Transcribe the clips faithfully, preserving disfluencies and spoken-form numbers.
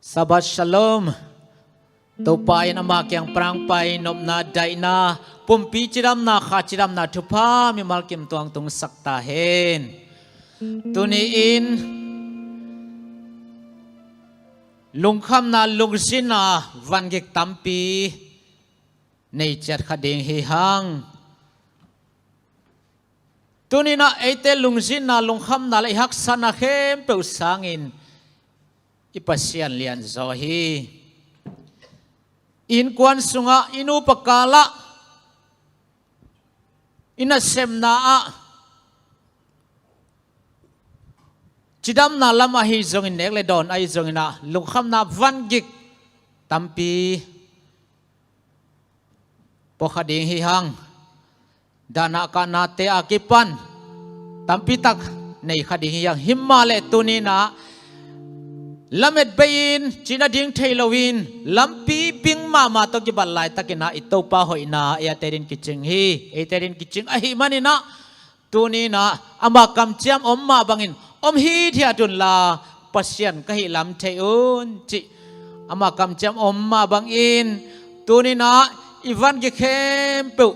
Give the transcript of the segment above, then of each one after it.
Shabbat Shalom. Topa in ama kiang prang pai nopna, daihna, pumpi cidamna, kha cidamna thupha mimal kim tuang tungsak ta hen. Tuni-in lungkhamna, lungzinna vangik tampi nei ciat kha ding hi hang. Tuni-in ah eite lungzinna, lungkhamna le i haksatna khempeuh sangin i Pasian lianzaw hi. Innkuan sungah, i nupa kalah, i nasemna ah, cidamna lam ahi zongin, nek le dawn ahi zongin ah, lungkhamna vangik tampi pua kha ding hi hang. Dahna kahnate a kipan tampi tak nei kha ding hi hang. Hi mah leh tuni-in ah lamet bei-in, cina ding thei loin, lampi bing mahmah tawh kibat laitakin ah i Topa hoihna eite din kicing hi. Eite din kicing ahih manin ah, tuni-in ah ama kamciam om mah bangin om hithiat unla, Pasian ka hih lam thei un cih ama kamciam om mah bangin, tuni-in ah i vangik khempeuh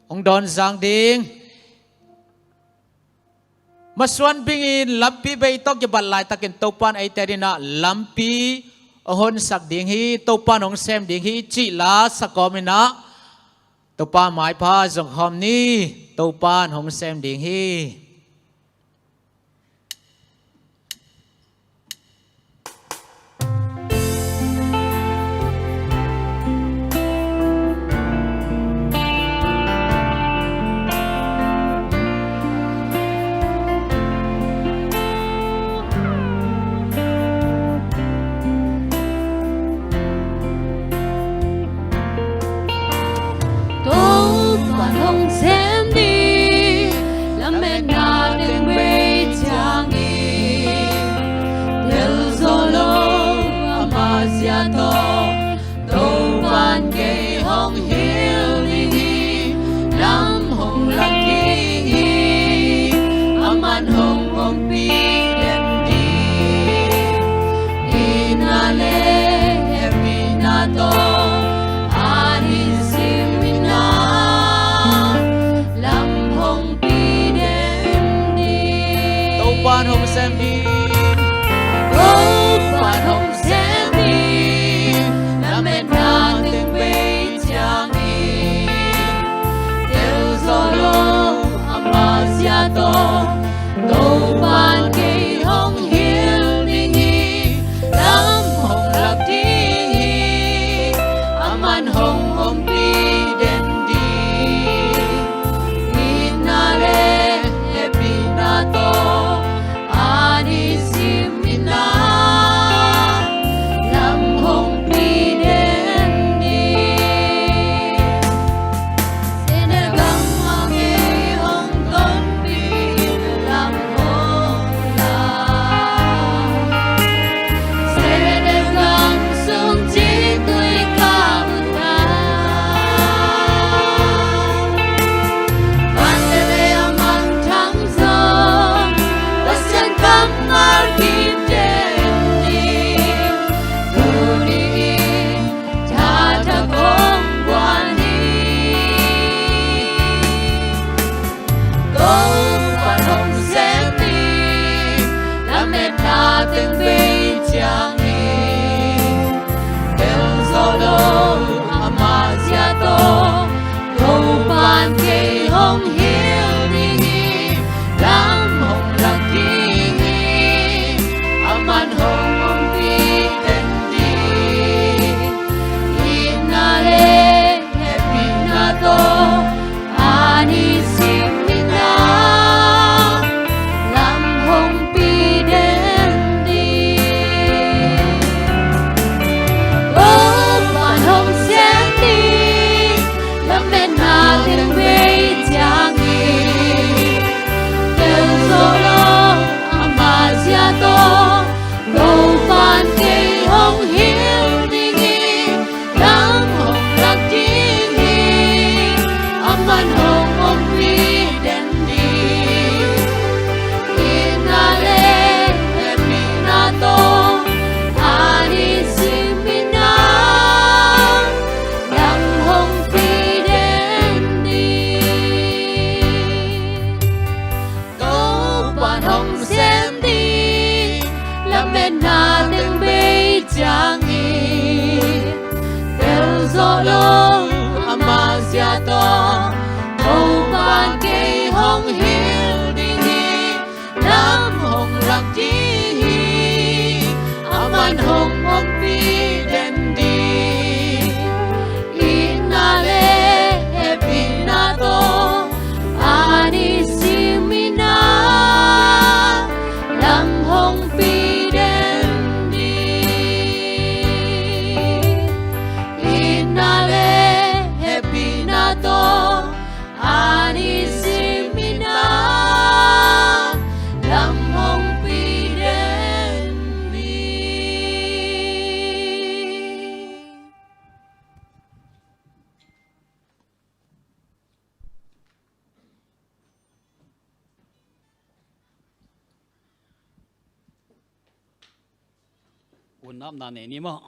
hong dawn zang ding. Masuan bingin lampi bei tawh kibat laitakin Topa in eite din ah lampi hong honsak ding hi, Topa in hong sem ding hi cih la sa kawmin ah, Topa maipha zong khawm ni. Topa in hong sem ding hi. Topa in hong sem ding, lametna teng bei ciangin, tel zo lo ama zia tawh, Topa in kei hong hilh ding hi, lam hong lak ding hi, aman hong ompih den ding. Itna le hehpihna tawh, a nisim in ah lam hong pia den ding. Topa in hong sem ding. Topa in hong sem ding, lametna teng bei ciangin, tel zo lo ama zia tawh, Topa in kei hong hilh ding hi, lam hong lak ding hi, aman hong ompih den ding. Itna le hehpihna tawh, a nisim in ah lam hong pia den ding. Senegal mah kei hong tonpih lam hong lak. Senegal sung citui kap na, Mandalay a mangthang zong, Pasian kammal kim den ding. Tuni-in thatak hong guan hi. Topa in hong sem ding, lametna teng bei ciangin, tel zo lo ama zia tawh, Topa in kei hong hilh ding hi, lam hong lak ding hi, aman hong ompih den ding. Itna le hehpihna tawh, a nisim in ah lam hong pia den ding. Topa in hong sem ding, lametna teng bei ciangin, tel zo lo ama zia tawh, Topa in kei hong hilh ding hi, lam hong lak ding hi, aman hong ompih den ding. Itna le hehpihna tawh, a ni ciangin, tel zawh lo ama zia tawh, Topa kei hong hilh ding hi, lam hong rak ding hi, aman hong ompih den ding. Itna le hehpihna tawh, a nisim in ah lam hong pia den ding. Itna le hehpihna tawh, a nisim in ah lam hong pia den ding. Hun apna nei ni maw?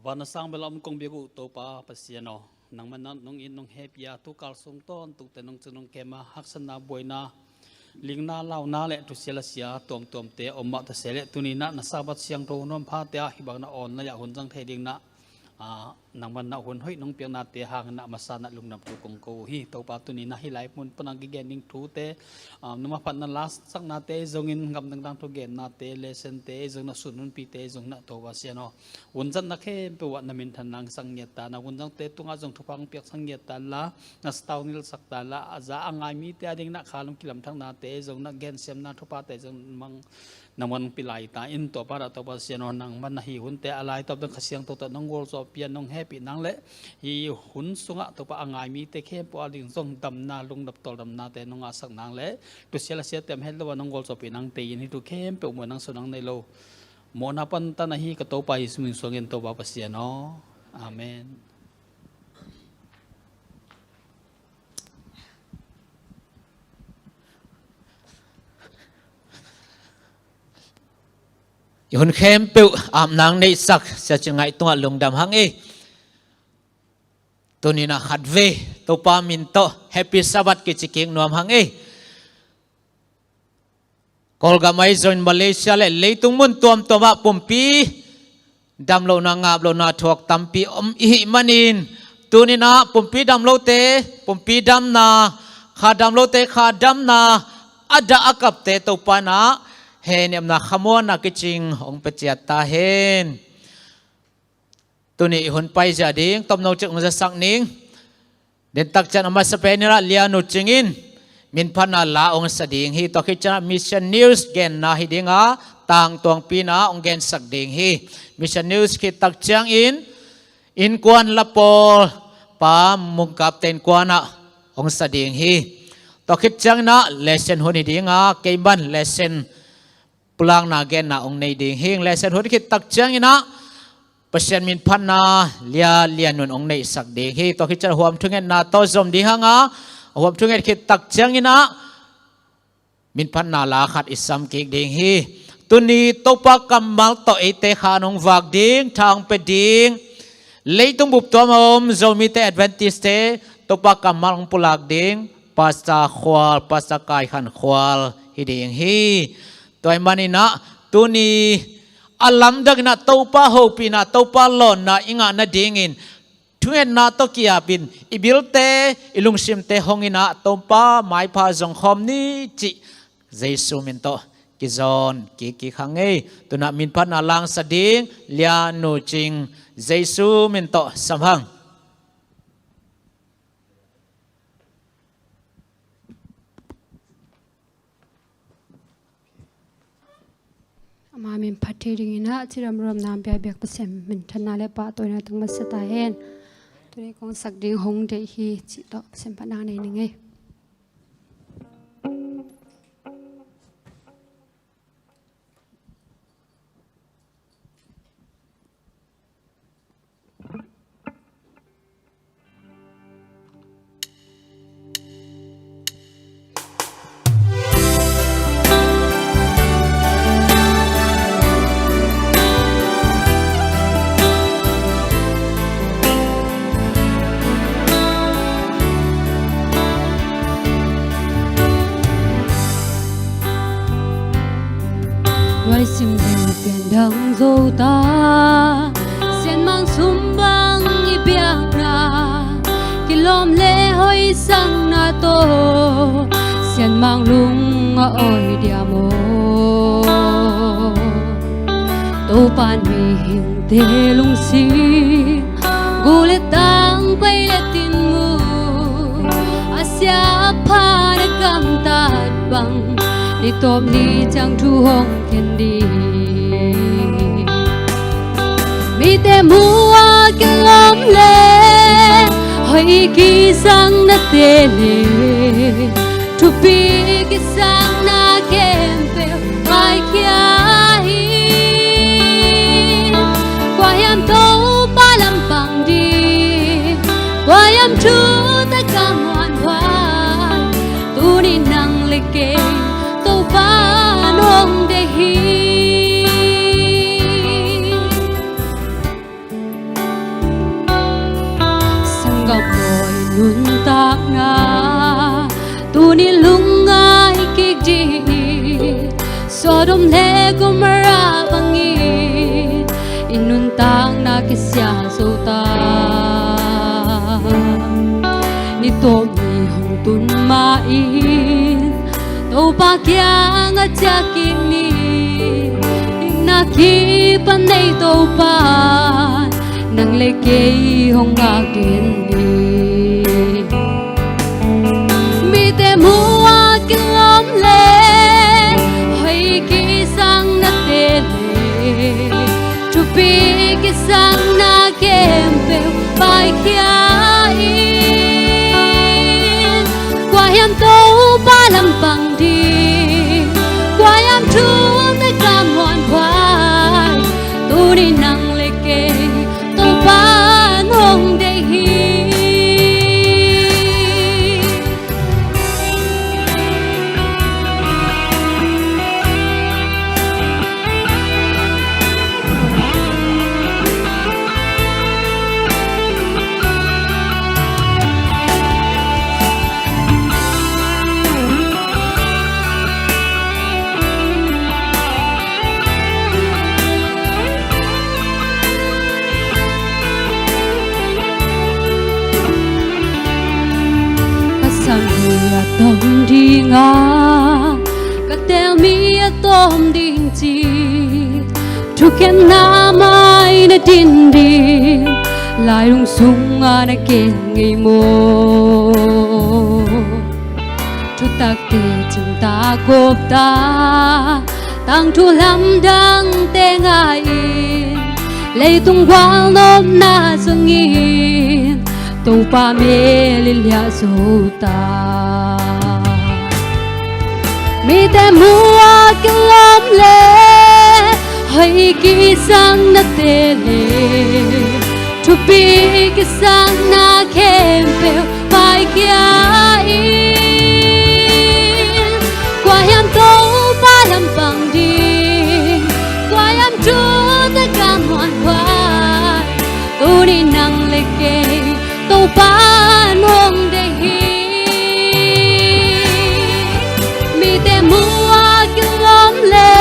Van a sang bel a om kong biak uh Topa Pasian aw, nangman nong it nong hehpih a, tukal sung tawntung teh nong cing nong kem a, haksatna, buaina, likna, launa le thusia lasia tuamtuamte om mah ta se leh, tuni in ah na Sabbath siangtho hun hong phate ah hih bang na awn lai-ah hun zang thei ding in ah, a, nangman na hun hoih nong piaknate hangin ah masa in ah lungdam thu kong ko uh hi. Topa, tuni in ah hih lai mun pan a kigen ding thute, a, na maphatna lasaknate zongin, gam dangdang thugennate, lessonte zong, na sunhunpite zong in ah Topa Pasian aw, hun zatna khempeuh ah na minthanna hong sak ngiat ta in ah, hun zangte tungah zong thupha hong piaksak ngiat ta in la, na sathau nilhsak ta in la, a za a ngai mite ading in ah kha lam kilamthaknate zong in ah, gensiamna thuphate zong mang nangman hong pia lai ta in, tua pan ah Topa Pasian aw, nangman na hih hunte a laitawp dong Kha Siangtho tawh nong gualzawhpih a, nong hehpih nang leh hih hun sungah Topa a ngai mite khempeuh ading zong damna, lungdam tawldamnate nong ngahsak nang leh, thusia lasiate om het lo a nong gualzawhpih nang thei in, hih thu khempeuh muan nang, suan nang, nei lo mawhna pan ta na hi, ka Topa Jesu min suangin Topa Pasian aw. Amen. I hun khempeuh apna hong neihsak Sia Cin Ngaih tungah lungdam hang ei. Tuni in ah khatvei Topa min tawh Happy Sabbath kici kik nuam hang ei. Kawlgam ahi zongin Malaysia le leitung mun tuamtuam ah pumpi damlohna, ngaplohna thuak tampi om i hih manin, tuni in ah pumpi damlote pumpi damna, kha damlote kha damna, a dah a kapte Topa in ah hehniamna, khamuanna kicing hong pia ciat ta hen. Tuni i hun paizia ding tomno cik hong zasak ning. Dentak ciang a masa pen in ah Lianu Cing in minphatna la hong sa ding hi. Tua khit ciang ah Mission News genna hi ding a, tangtuangpi in ah hong gensak ding hi. Mission News khit tak ciangin innkuan lapawl Pa Mung Kap te innkuan ah hong sa ding hi. Tua khit ciangin ah lesson hun hi ding a, keiman lesson pulakna genna hong nei ding hi. Lesson hun khit tak ciangin ah Pasian minphatna Lia Lian Nun hong neihsak ding hi. Tua khit ciang huam thungetna tawh zom ding hang a, huam thunget khit tak ciangin ah minphatna la khat i sam kik ding hi. Tuni Topa kammal tawh eite kha hong vak ding, tha hong pia ding, leitung bup tuam a om Zomite, Adventist-te Topa kammal hong pulak ding Pastor Khual, Pastor Kai Khan Khual hi ding hi. Tua ahih manin ah tuni a lamdang in ah Topa hopihna, Topa lawnna i ngah nadingin thungetna tawh ki-ap in i bilte, i lungsimte hong in ah Topa maipha zong khawm ni cih Jesu min tawh kizawn kik kik hang ei. Tu in ah minphatna la hong sa ding Lia Nu Cing Jesu min tawh sam hang. Ama min phat thei dingin ah cidam ruamna hong pia biak Pasian minthanna le pahtawina tungah masa ta hen. Tuni kong sak ding hong deih hi cih tawh Pasian phatna nei ning ei. Pian dang zo ta, sianmang sum bang i biakna, kilawm le hoihsakna tawh, sianmang lung a awi diam aw. Topa in mihingte lungsim, gu le tang, pai le tin mu, a sia a pha na gamtat bang, ni tawp ni ciang thu hong khen ding. Mite mu a kilawm le, hoih i kisaknate le, thupi kisakna khempeuh paikhia hi. Kua hiam Topa lampang ding, kua hiam thutak a muanhuai, tuni nang le kei Topa in hong deih hi. Sanggam aw, i nuntakna tuni lungngai kik dih hi. Sodom le Gomorrah bangin i nuntakna kisia zo ta. Ni tawp ni hong tun ma-in Topa kiangah ciah kik ni. Hihna kipan nei Topa in nang le kei hong ngak den ni. Mite mu a kilawm le, hoih kisaknate le, thupi kisakna khempeuh paikhia in. Kua hiam Topa lampang ding, kua hiam thutak a muanhuai, tuni nang le kei Topa in hong deih hi. Ka sam mi a tom ding a, ka teel mi a tom ding ci, thukhenna mai na din ding, lailung sungah na gen ngei maw? Thutakte cimtak gawp ta, tangthu lamdangte ngai-in, leitung gualnopna zongin Topa mel i liah zo ta. Mite mu a kilawm le, hoih kisaknate le, thupi kisakna khempeuh paikhia in. Kua hiam Topa lampang ding, kua hiam thutak a muanhuai, tuni nang le kei Topa in hong deih hi. Mite mu a kilawm le,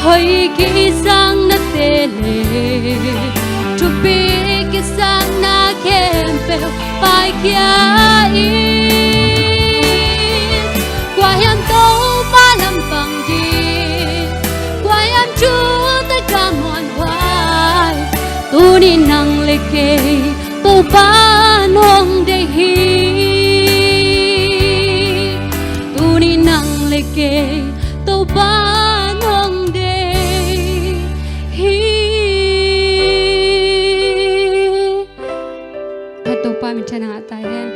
hoih kisaknate le, thupi kisakna khempeuh paikhia in. Kua hiam Topa lampang ding, kua hiam thutak a muanhuai, tuni nang le kei Topa in hong deih hi. Tuni nang le kei Topa in hong deih hi. Khat Topa minthanna ngah ta hen.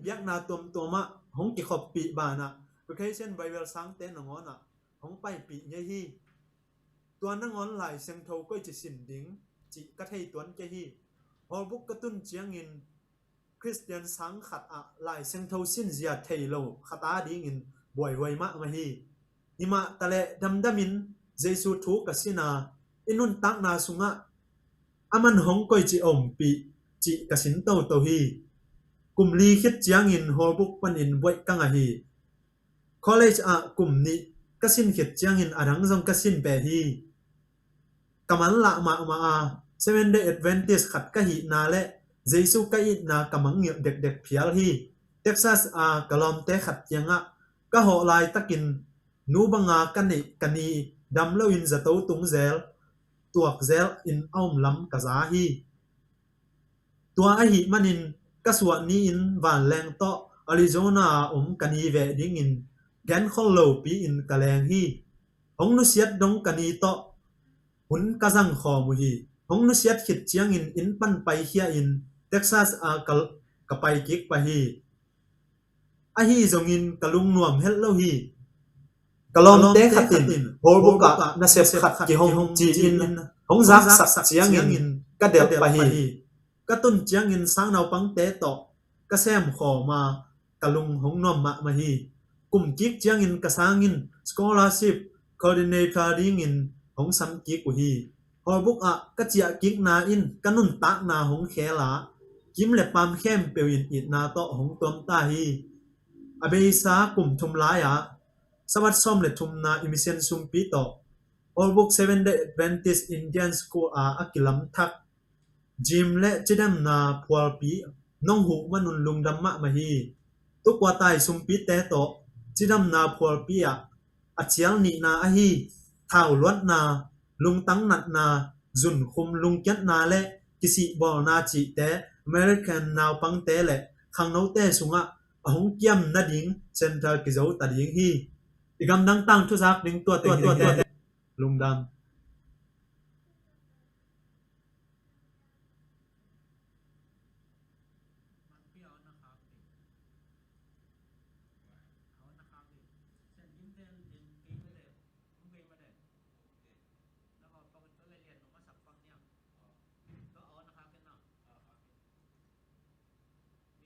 Biakna tuamtuam ah hong kikhoppih banah Vacation Bible sangte nangawn ah hong paipih ngei hi. Tua nangawn Lai Siangtho koici sin ding cih ka thei tuan kei hi. Hawlbuk ka tun ciangin Khristian sang khat ah Lai Siangtho sinzia thei lo khat a dingin buaihuai mahmah hi. Himah taleh damdamin Jesu thu ka sin a, i nuntakna sungah aman hong koici a ompih cih ka sin toto hi. Kum li khit ciangin hawlbuk panin buaih ka ngah hi. College ah kum nih ka sin khit ciangin a dang zong ka sin peh hi. Ka manlah mahmah a, Seventh Day Adventist khat ka hihna le Jesu ka itna ka mangngilh dekdek phial hi. Texas a ka lawmte khat kiangah ka hawh laitakin nu banga ka neih ka ni dam loin zato tung zel, tuak zel in a om lam ka za hi. Tua ahih manin ka suah ni-in vanleng tawh Arizona a om ka ni veh dingin genkhol lopi-in ka leng hi. Hong nusiat dong ka ni tawh hun ka zang khawm uh hi. Hong nusiat khit ciangin inn pan paikhia in Texas a ka, ka pai kik pah hi. Ahi zongin ka lungnuam helh lo hi. Ka lawmte khat in hawlbuk ah nasep khat kihong ci-in hong zaksak ciangin ka delh pah hi. Ka tun ciangin sangnaupangte tawh ka sem khawm a, ka lung hong nuam mahmah hi. Kum kik ciangin ka sang in scholarship coordinator dingin hong sam kik uh hi. Hawlbuk ah ka ciah kikna in ka nuntakna hong khel a, kim le paam khempeuh in itna tawh hong tuam ta hi. A beisa kum thum lai-ah Sabbath sawm le thumna i mission sumpi tawh Hawlbuk Seventh Day Adventist Indian School a a kilamthak gym le cidamna phualpi nong huh manun lungdam mahmah hi. Tukuatai sumpite tawh cidamna phualpi ah a cial nihna ahi thau luatna, lungtang natna, zunkhum lungkiatna le kisihbawlna cihte American naupangte le khangnote sungah a hong kiam nading center kizo ta ding hi. I gamdang tangthu zak ding tua tua tua tua. Lungdam.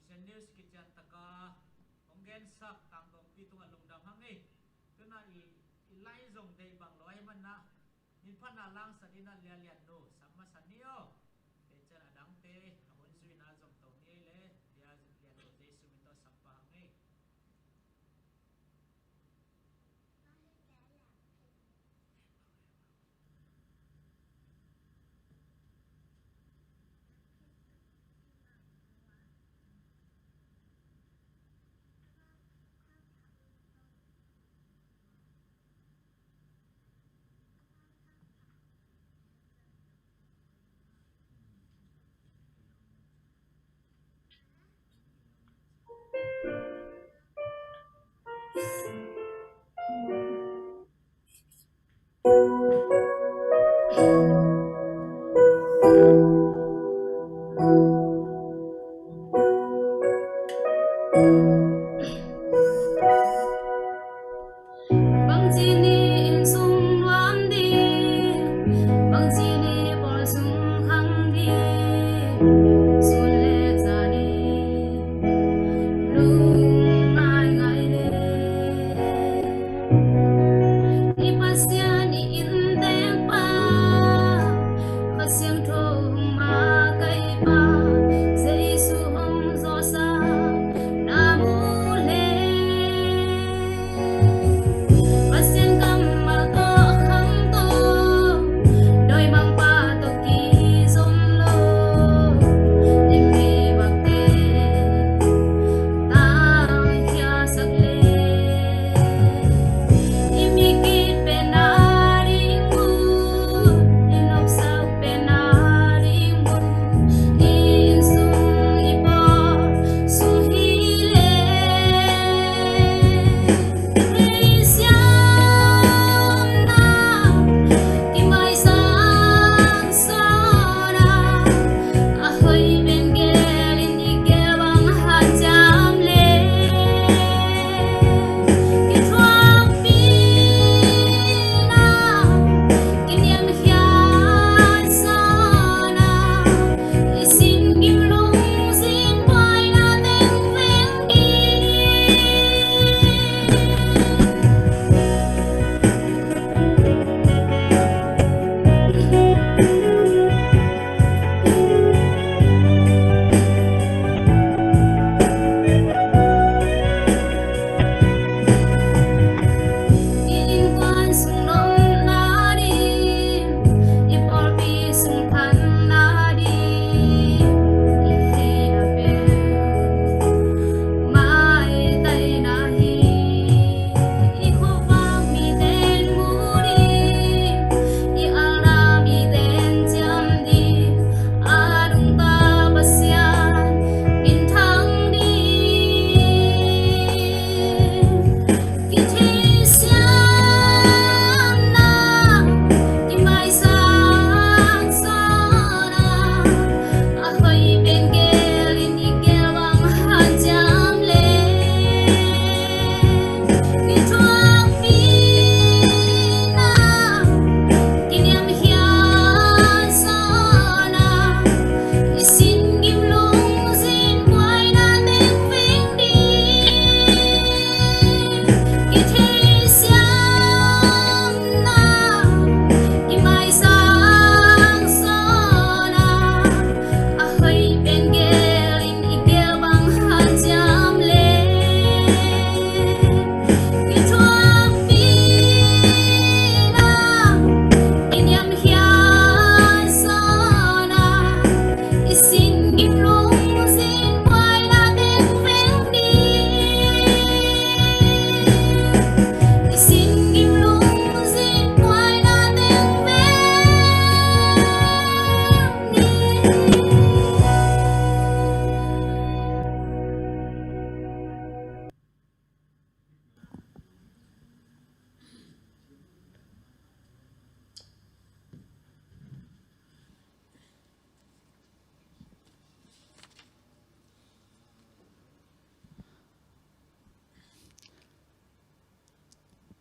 Mission News kician taka hong gensak tangdawngpi tungah lungdam hang ei. Tuna i, i lai zong deih bang lo ahi manna min phatna langsan in a Lia Lian Nu sam masa ni aw. Teician a dangte a hun zuina zong to ni ei le Lia Lian Nu Jesu min tawh sam pah hang ei.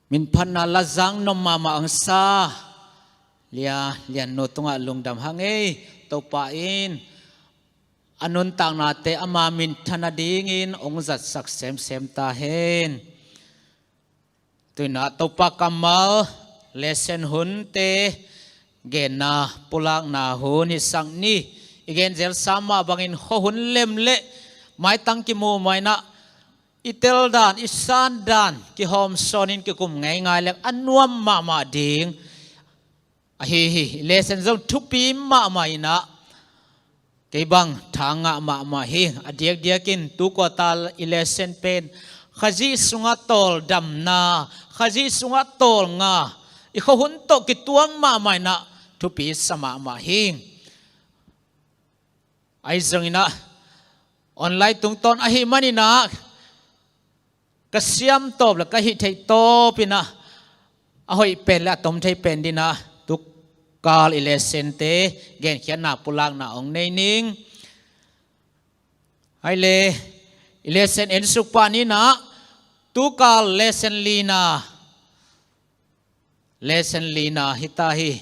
Minphatna la zang nuam mahmah ang sa Lia Lian Nu tungah lungdam hang ei. Topa in a nuntaknate ama minthan nadingin hong zatsak semsem ta hen. Tu-in ah Topa kammal lesson hunte genna pulakna hun hi sak ni. I gen zelsa mah bangin khuahun lem le maitang kimu mah in ah i tel dan, i san dan kihawm sawnin kikum ngeingai le a nuam mahmah ding ahi hi. I lesson zong thupi mahmah in ah kei bang tha ngah mahmah hi. A diakdiakin tu quarter i lesson pen Khazih sungah tawldamna, Khazih sungah tawlnga, i khuahun tawh kituak mahmah in ah thupi sa mahmah hi. Ahi zongin ah online tungtawn ahih manin ah ka siam tawp le ka hih theih tawpin ah a hoih pen le a tom thei pen dingin ah tukal i lessonte genkhiatna pulakna hong nei ning. Hai le, i lesson ensuk pah ni in ah tukal lesson lina, lesson lina hi ta hi.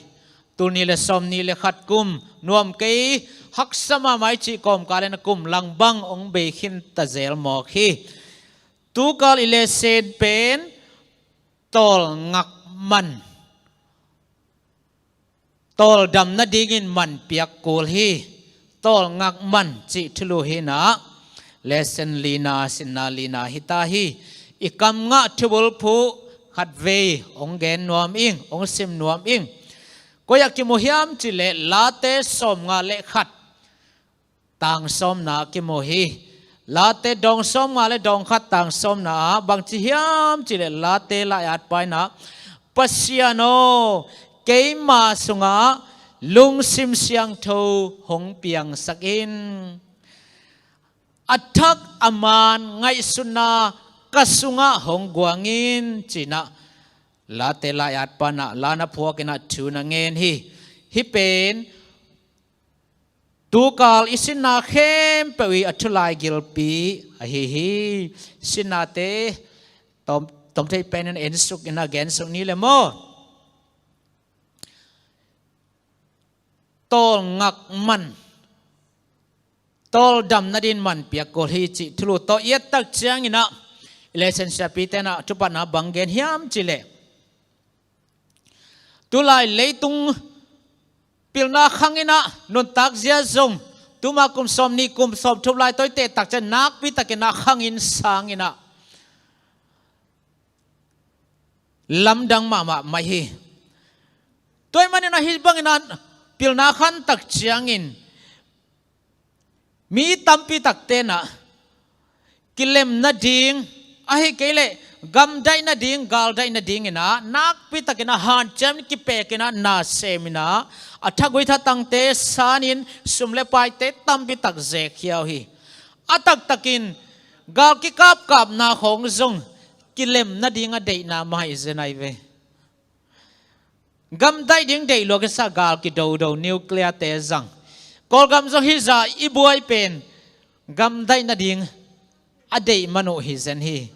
Tul nih le sawm nih le khat kum nuam kei, haksa mahmah i cih kawmkal in ah kum lang bang hong bei khin ta zel mawk hi. Tukal i lesson pen tawlngak man, tawldam nadingin man piak kul hi. Tawlngak man cih thulu hi in ah lesson lina, sinna lina hi ta hi. I kam ngah thubulphuh khatvei hong gen nuam ing, hong sim nuam ing. Koi ah kimu hiam cih leh Late sawmnga le khat, tang sawmna kimu hi. Late dawng sawmnga le dawng khat, tang sawmna ah bangci hiam cih leh Late lai-at pa in ah, Pasian aw, keima sungah lungsim siangtho hong piangsak in. A thak a man ngaihsutna ka sungah hong guang in, ci-in ah Late lai-at pa in ah la na phuak in ah thu na ngen hi. Hih pen tukal i sinna khempeuh i a thulai gilpi ahi hi. Sinnate tom, tom thei pen in ensuk in ah gensuk ni le maw. Tawlngak man, tawldam nadingin man piak kul hi cih thulu tawh i et tak ciangin ah i lesson siapite in ah thupatna bang gen hiam cih leh, tulai leitung pilna khang in ah nuntak zia zong tuma kum sawm nih kum sawm thum lai tawh i teh tak ciang nakpi takin ah khang in sang in ah lamdang mahmah mai hi. Tua ahih manin ah hih bangin ah pilna khang tak ciangin mi tampi takte in ah kilem nading, ahih kei leh gamdaih nading, galdaih nadingin ah nakpi takin ah hanciam kipek in ah na sem in ah a thagui thatangte sanin sum le paite tampi tak zekhia uh hi. A taktakin gal kikapkapna khawng zong kilem nading a deihna mah hi zen ahi ve. Gamdaih ding deih lua kisa, gal kidodo, nuclear-te zang. Kawlgam zong hih zah i buai pen gamdaih nading a deih man uh hi zen hi.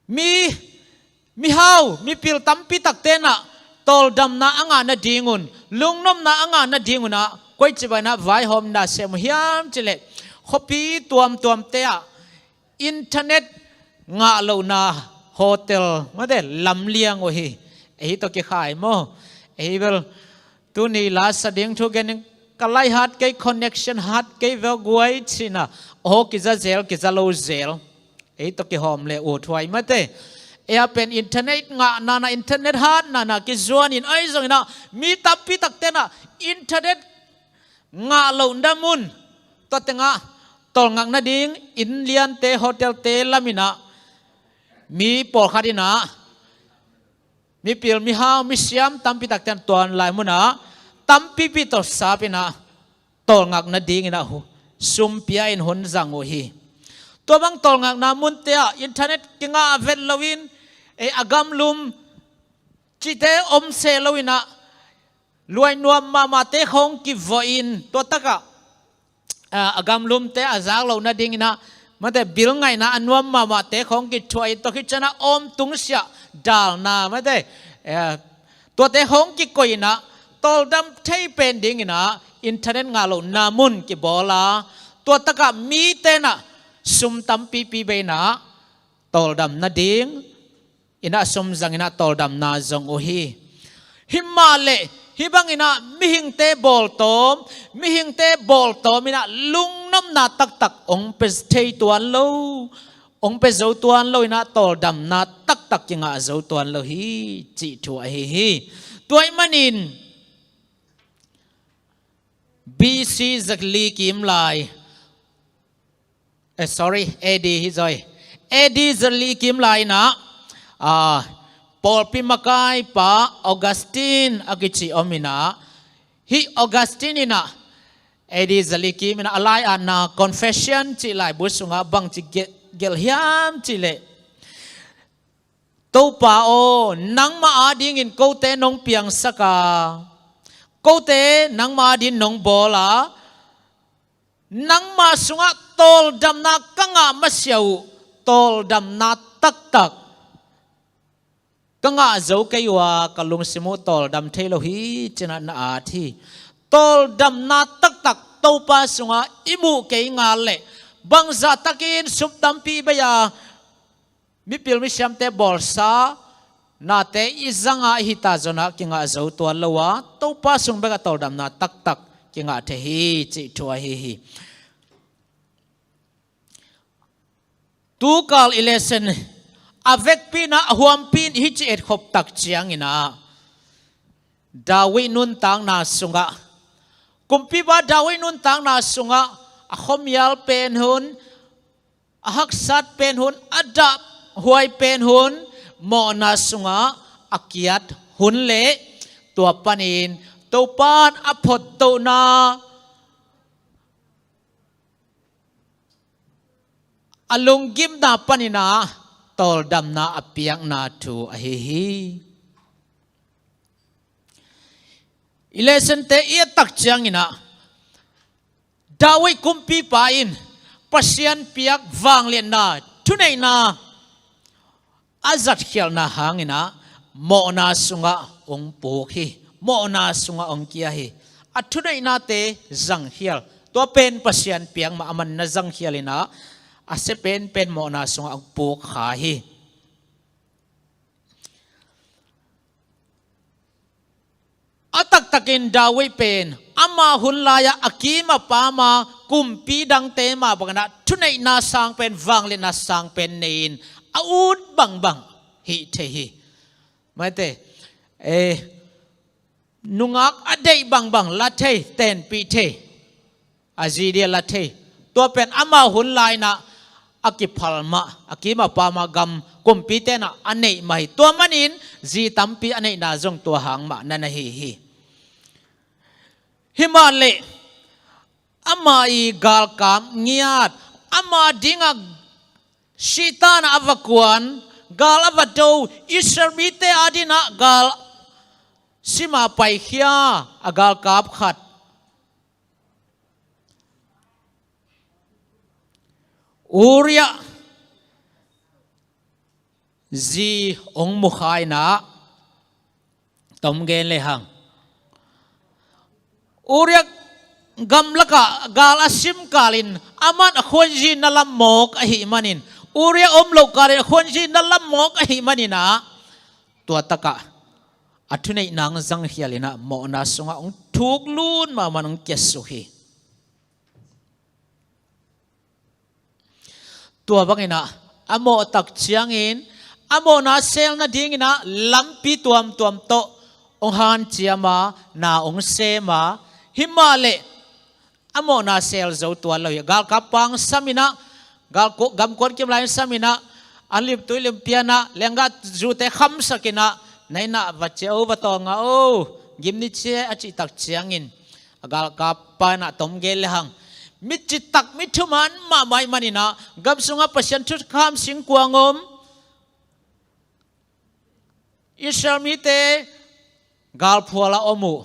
Mi, mihau, mipil tampi takte in ah tawldamna a ngah nadingun, lungnopna a ngah nadingun ah koici bangin ah vaihawmna sem uh hiam cih leh, khuapi tuamtuamte ah internet ngah lohna hotel mate lamliang uh hi. Ei tawh kikhai maw? Ei bel tuni la sa ding thu gen in ka lai hat kei, connection hat kei veu guai ci-in ah, aw kiza zel, kiza lo zel. Ei tawh kihawm le uh thuai mate. Ei a pen internet ngah nana, internet hat nana kizuan in, ahi zongin ah mi tampi takte in ah internet ngah lohna mun, tua tengah tawlngak nading inn liante, hotel-te lam in ah mi pawlkhat in ah mipil, mihau, misiam tampi takte in ah tua lai mun ah tampipi tawh sap in ah tawlngak nadingin ah hu-, sum pia in hun zang uh hi. Tua bang tawlngakna munte ah internet kingah vet loin, eh, a gamlum cihte om seh loin ah luai nuam mahmahte khawng kivawh in, tua takah, ah, a gamlumte a zak loh nadingin ah Mate, bil ngaihna a nuam mahmahte khawng kithuah in, tua khit ciangin ah awm tungsiah dalna, mate, eh, tuate khawng kikoih in ah, tawldam thei pen dingin ah internet ngah lohna mun kibawl a, tua takah mite in ah sum tampipi bei in ah tawldam nading in ah sum zang in ah tawldamna zong uh hi. Himahleh hih bangin ah mihingte bawltawm, mihingte bawltawm in ah lungnopna taktak hong pia thei tuan lo, hong pia zo tuan lo in ah tawldamna taktak kingah zo tuan lo hi, cih thu ahi hi. Tua ahih manin B C zali kim lai, eh, sorry, A D hi zaw hi. A D zali kim lai in ah, ah, pawlpi makaipa Augustine a kici om in ah, hih Augustine in ah A D zali kim in ah a lai-atna Confession cih laibu sungah bangci gelh, gelh hiam cih leh, Topa aw, nangmah adingin kote nong piangsak a, kote nangmah adingin nong bawl a, nangmah sungah tawldamna ka ngah masiah uh, tawldamna taktak ka ngah zo kei uh a, ka lungsim uh tawldam thei lo hi, ci-in ah na at hi. Tawldamna taktak Topa sungah i muh kei ngal leh, bangzah takin sum tampi bei a, mipil misiamte bawlsa nate i zang a, i hih ta zong ah kingah zo tuan lo a, Topa sung bek ah tawldamna taktak kingah thei hi, cih thu ahi hi. Tukal i lesson a vekpi in ah, a huampi in hih ci etkhop tak ciangin ah, David nuntakna sungah, kumpipa David nuntakna sungah a khuamial pen hun, a haksat pen hun, a dahhuai pen hun, mawhna sungah a kiat hun leh tua panin Topa in a phottohna, a lunggimna panin ah tawldamna a piakna thu ahi hi. I lessonte i et tak ciangin ah, David kumpipa in Pasian piak vangliatna, thuneihna a zatkhialhna hangin ah mawhna sungah hong puk hi, mawhna sungah hong kia hi. A thuneihnate zangkhial, tua pen Pasian piak mah, aman na zangkhial in ah, a sia penpen mawhna sungah hong puk kha hi. A taktakin David pen ama hun lai-ah a kim a pam a, kumpi dangte mah bangin ah thuneihna sang pen, vangliatna sang pen nei-in a ut bangbang hih thei hi. Mate, eh, nungak a deih bangbang la thei, tenpih thei, a zi dia la thei. Tua pen ama hun lai-in ah a kiphal mah, a kim a pam a gam kumpite in ah a neih mah hi. Tua manin zi tampi a neihna zong tua hang mah na na hi hi. Himahleh ama i galkap ngiat, ama dingah sihtan a va kuan, gal a va do, Israel mite adingin ah gal sim a paikhia a galkap khat, Uriah zi hong mukha in ah, tom gen lehang, Uriah gamlakah gal a sim kalin, aman a khuanzi na lam mawk ahih manin, Uriah om loh kalin a khuanzi na lam mawk ahih manin ah, tua takah a thuneihna hong zangkhial in ah mawhna sungah hong thuklut mahmah, hong kiasuk hi. Tua bangin ah a mawh tak ciangin a mawhna sel nadingin ah lampi tuamtuam tawh hong hanciam a, na hong sem a, himahleh a mawhna sel zo tuan lo hi. Galkap pang sam in ah, gal ku-, gamkuan kim lai sam in ah, an limtui limpian ah, lenggah zute khamsak in ah, na inn ah va cia o, va tawlnga o, gim ni cia a cih tak ciangin, a galkap pa in ah tom gen lehang, mi citak, mi thuman mahmah ahih manin ah, gam sungah Pasian thukham singkuang om, Israel mite galphual a om uh.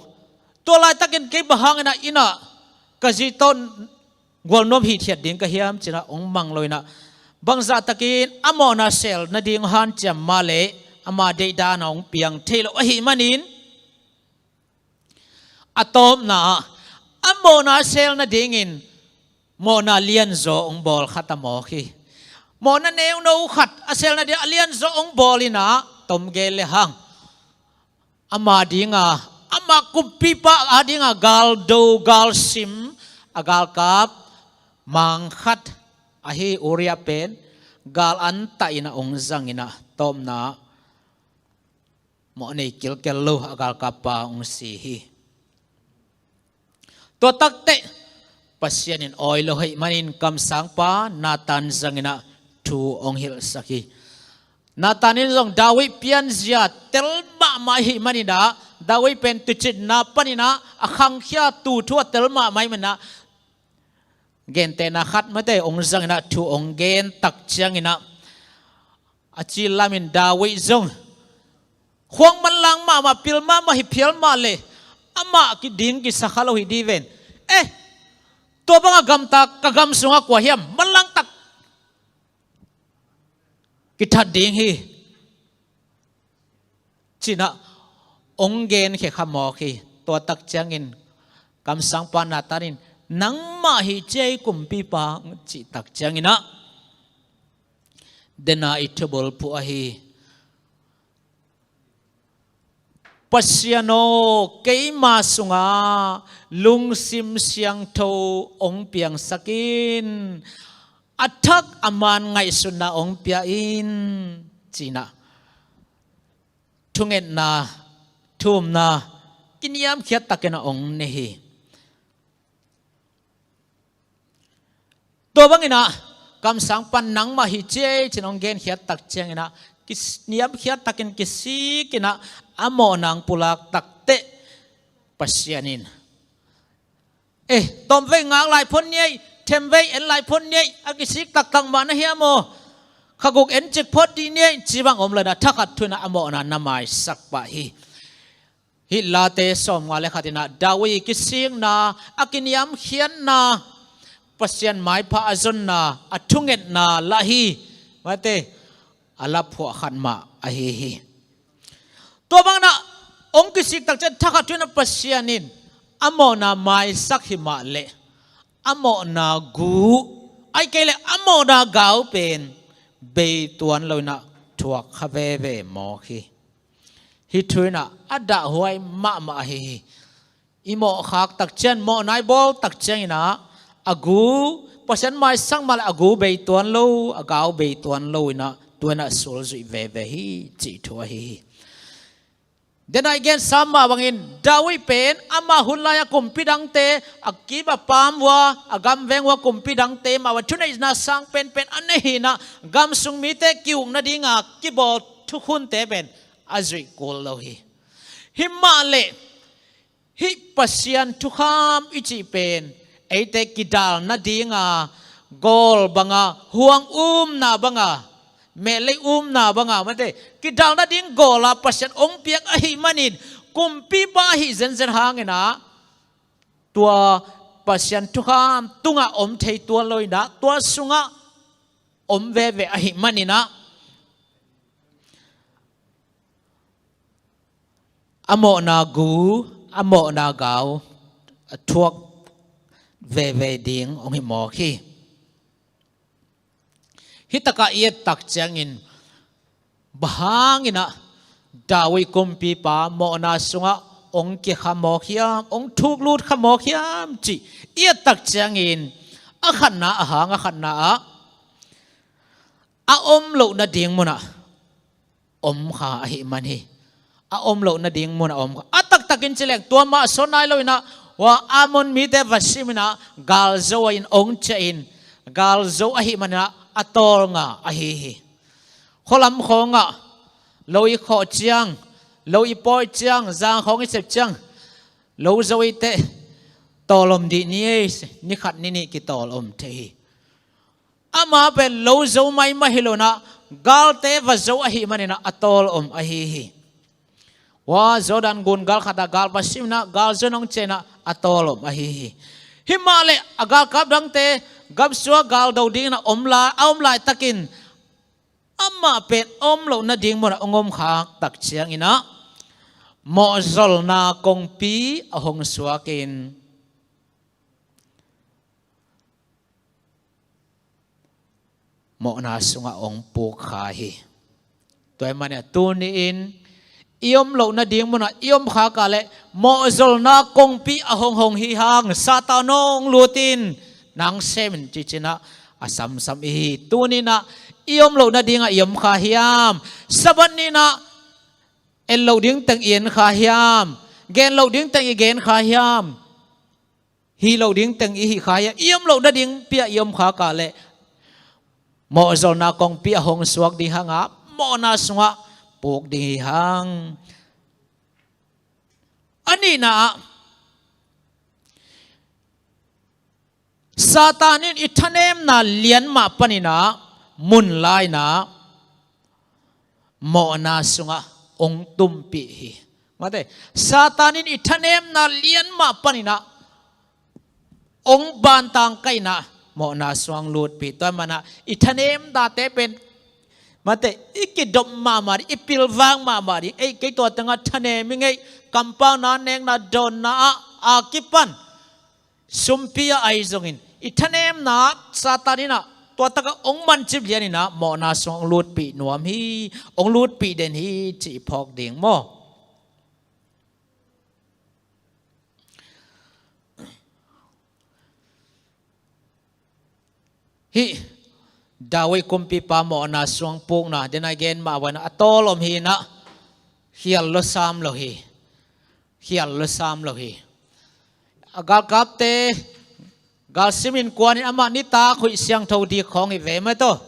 Tua laitakin kei bang hangin ah inn ah ka zi tawh gualnuam hithiat ding ka hiam cinah hong mang lo inah, bangzah takin a mawhna sel nading hanciam mah leh ama deihdan a hong piang thei lo ahih manin, a tawpna ah a mawhna a sel nadingin mawhna lianzaw hong bawl khat a mawk hi. Mawhna neuno khat a sel nading a lianzaw hong bawl inah, tom gen le hang, ama dinga, ama kumpipa a dinga galdo galsim a galkap mang khat ahi Uriah pen gal antah inah hong zang inah, tawpna mawh nei kilkel lo a galkappa hong si hi. Tua takteh Pasian in awi lo ahih manin kamsangpa Nathan zang inah thu hong hilhsak hi. Nathan in zong David pianzia tel mahmah ahih maninah, David pen tuucinna paninah a khangkhia, tuu thu a tel mahmah ahih maninah, gentehna khat mate hong zang inah thu hong gen tak cianginah, a cil lamin David zong khuang manlang mahmah, pil mahmah hi phial mah leh amah kiding kisa kha lo hi ding ven. Eh, tua banga gamta ka gam sungah kua hiam manlang tak kithat ding hi, cinah hong genkhia kha mawk hi. Tua tak ciangin kamsangpa Nathan in, nangmah hi ciai kumpipa, cih tak cianginah, dena i thubulphuh ahi, Pasian aw, keima sungah lungsim siangtho hong piangsak in, a thak a man ngaihsutna hong pia in, cinah thungetna, thumna kiniamkhiat takin a hong nei hi. Tua banginah kamsangpan nangmah hi ciai cin hong genkhiat tak cianginah, kiniamkhiat takin kisik inah a mawhna hong pulak takteh Pasian in, eh, tawmvei ngak lai phot ni ei, themvei en lai phot ni ei, a kisik taktak mah na hiam aw, kha guk en cik phot dih ni ei, ci bang om lo inah thakhat thu inah a mawhna na maisak pah hi. Hih Late sawmnga le khat inah David kisikna, a kiniamkhiatna, Pasian maipha a zonna, a thungetna lah hi, mate, a laphuah khat mah ahi hi. Tua banginah hong kisik tak ciang thakhat thu inah Pasian in a mawhna maisak hi mah leh, a mawhna gu, ahih kei leh a mawhna gau pen bei tuan lo inah thuak kha veve mawk hi. Hih thu inah a dahhuai mahmah ahi hi. I mawhkhak tak ciang, mawhna i bawl tak cianginah a gu, Pasian maisak mah leh a gu bei tuan lo, a gau bei tuan lo inah tua inah sulzuih veve hi, cih thu ahi hi. Dena i gensa mah bangin David pen ama hun lai-a kumpi dangte, a kim a paam uh a, a gamveng uh a kumpi dangte mah bang thuneihna sang penpen a nei hi inah, gam sung mite ki-uk nadinga kibawl thukhunte pen a zuih kul lo hi. Hi mah leh hih Pasian thukham i cih pen eite kidal nadinga gawl banga, huang umna banga, mehlei umna banga, mate, kidal nading gawla Pasian hong piak ahih manin, kumpipa ahih zenzen hanginah tua Pasian thukham tungah om thei tuan lo inah, tua sungah om veve ahih maninah, a mawhna gu, a mawhna gau a thuak veve ding hong hi mawk hi. Hih takah i et tak ciangin, bang hanginah David kumpipa mawhna sungah hong kia kha mawk hiam, hong thuklut kha mawk hiam cih i et tak ciangin, a khatna, a hang a khatna ah, a om loh nading munah om kha ahih man hi. A om loh nading munah om kha. A taktakin ci leng tua mah sawn nai lo inah, hua Ammon mite va sim inah, galzo in hong ciah in, galzo ahih maninah a tawlnga ahi hi. Khualam khawngah lo i khawh ciang, lo i pawi ciang, zang khawng i sep ciang, lo zo i teh, tawlom dih ni ei, ni khat ni nih kitawlom thei hi. Ama pen lo zo maimah hi lo inah, galte va zo ahih maninah a tawlom ahi hi. Hua Jordan gun gal khatah gal va sim inah, galzo in hong ciah inah a tawlom ahi hi. Himah le a galkap dangte gamsua galdo dingin a om lai, a om laitakin amah pen om loh nading munah hong om khak tak ciangin ah mawhzolna kongpi a hong suakin mawhna sungah hong puk kha hi. Tua ahih manin tuni-in i om loh nading munah i om khak leh mawhzolna kongpi a hong hong hi hang, Satan aw hong lut in, nang sem in, ci-in ah a samsam i hi. Tuni-in ah i om loh nadingah i om kha hiam? Sabbath ni-in ah en loh ding teng i en kha hiam? Gen loh ding teng i gen kha hiam? Hih loh ding teng i hih kha hiam? I om loh nading pi-ah i om khak leh mawhzolna kongpi a hong suak ding hang a, mawhna sungah puk ding hi hang. A nihna ah, Satan in i thanemna lian mah panin ah mun lai-in ah mawhna sungah hong tumpih hi. Mate, Satan in i thanemna lian mah panin ah hong bantang kah in ah mawhna sungah hong lutpih. Tua ahih manin ah i thanemnate pen, mate, i kidop mahmah ding, i pilvang mahmah ding. Ei, kei tua tengah thanem ing ei, kampau na, nekna, dawnna ah a kipan sumpi a, ahi zongin i thanemna Satan in ah tua takah hong mancip lian in ah mawhna sungah hong lutpih nuam hi, hong lutpih den hi, cih i phawk ding maw? Hih David kumpipa mawhna sungah pukna, den a gen mah bangin a tawl om hi in ah, khial lua sam lo hi. Khial lua sam lo hi. A galkapte, galsim innkuan in amah nitak huih siangtho dik khawng hi ve, mate aw.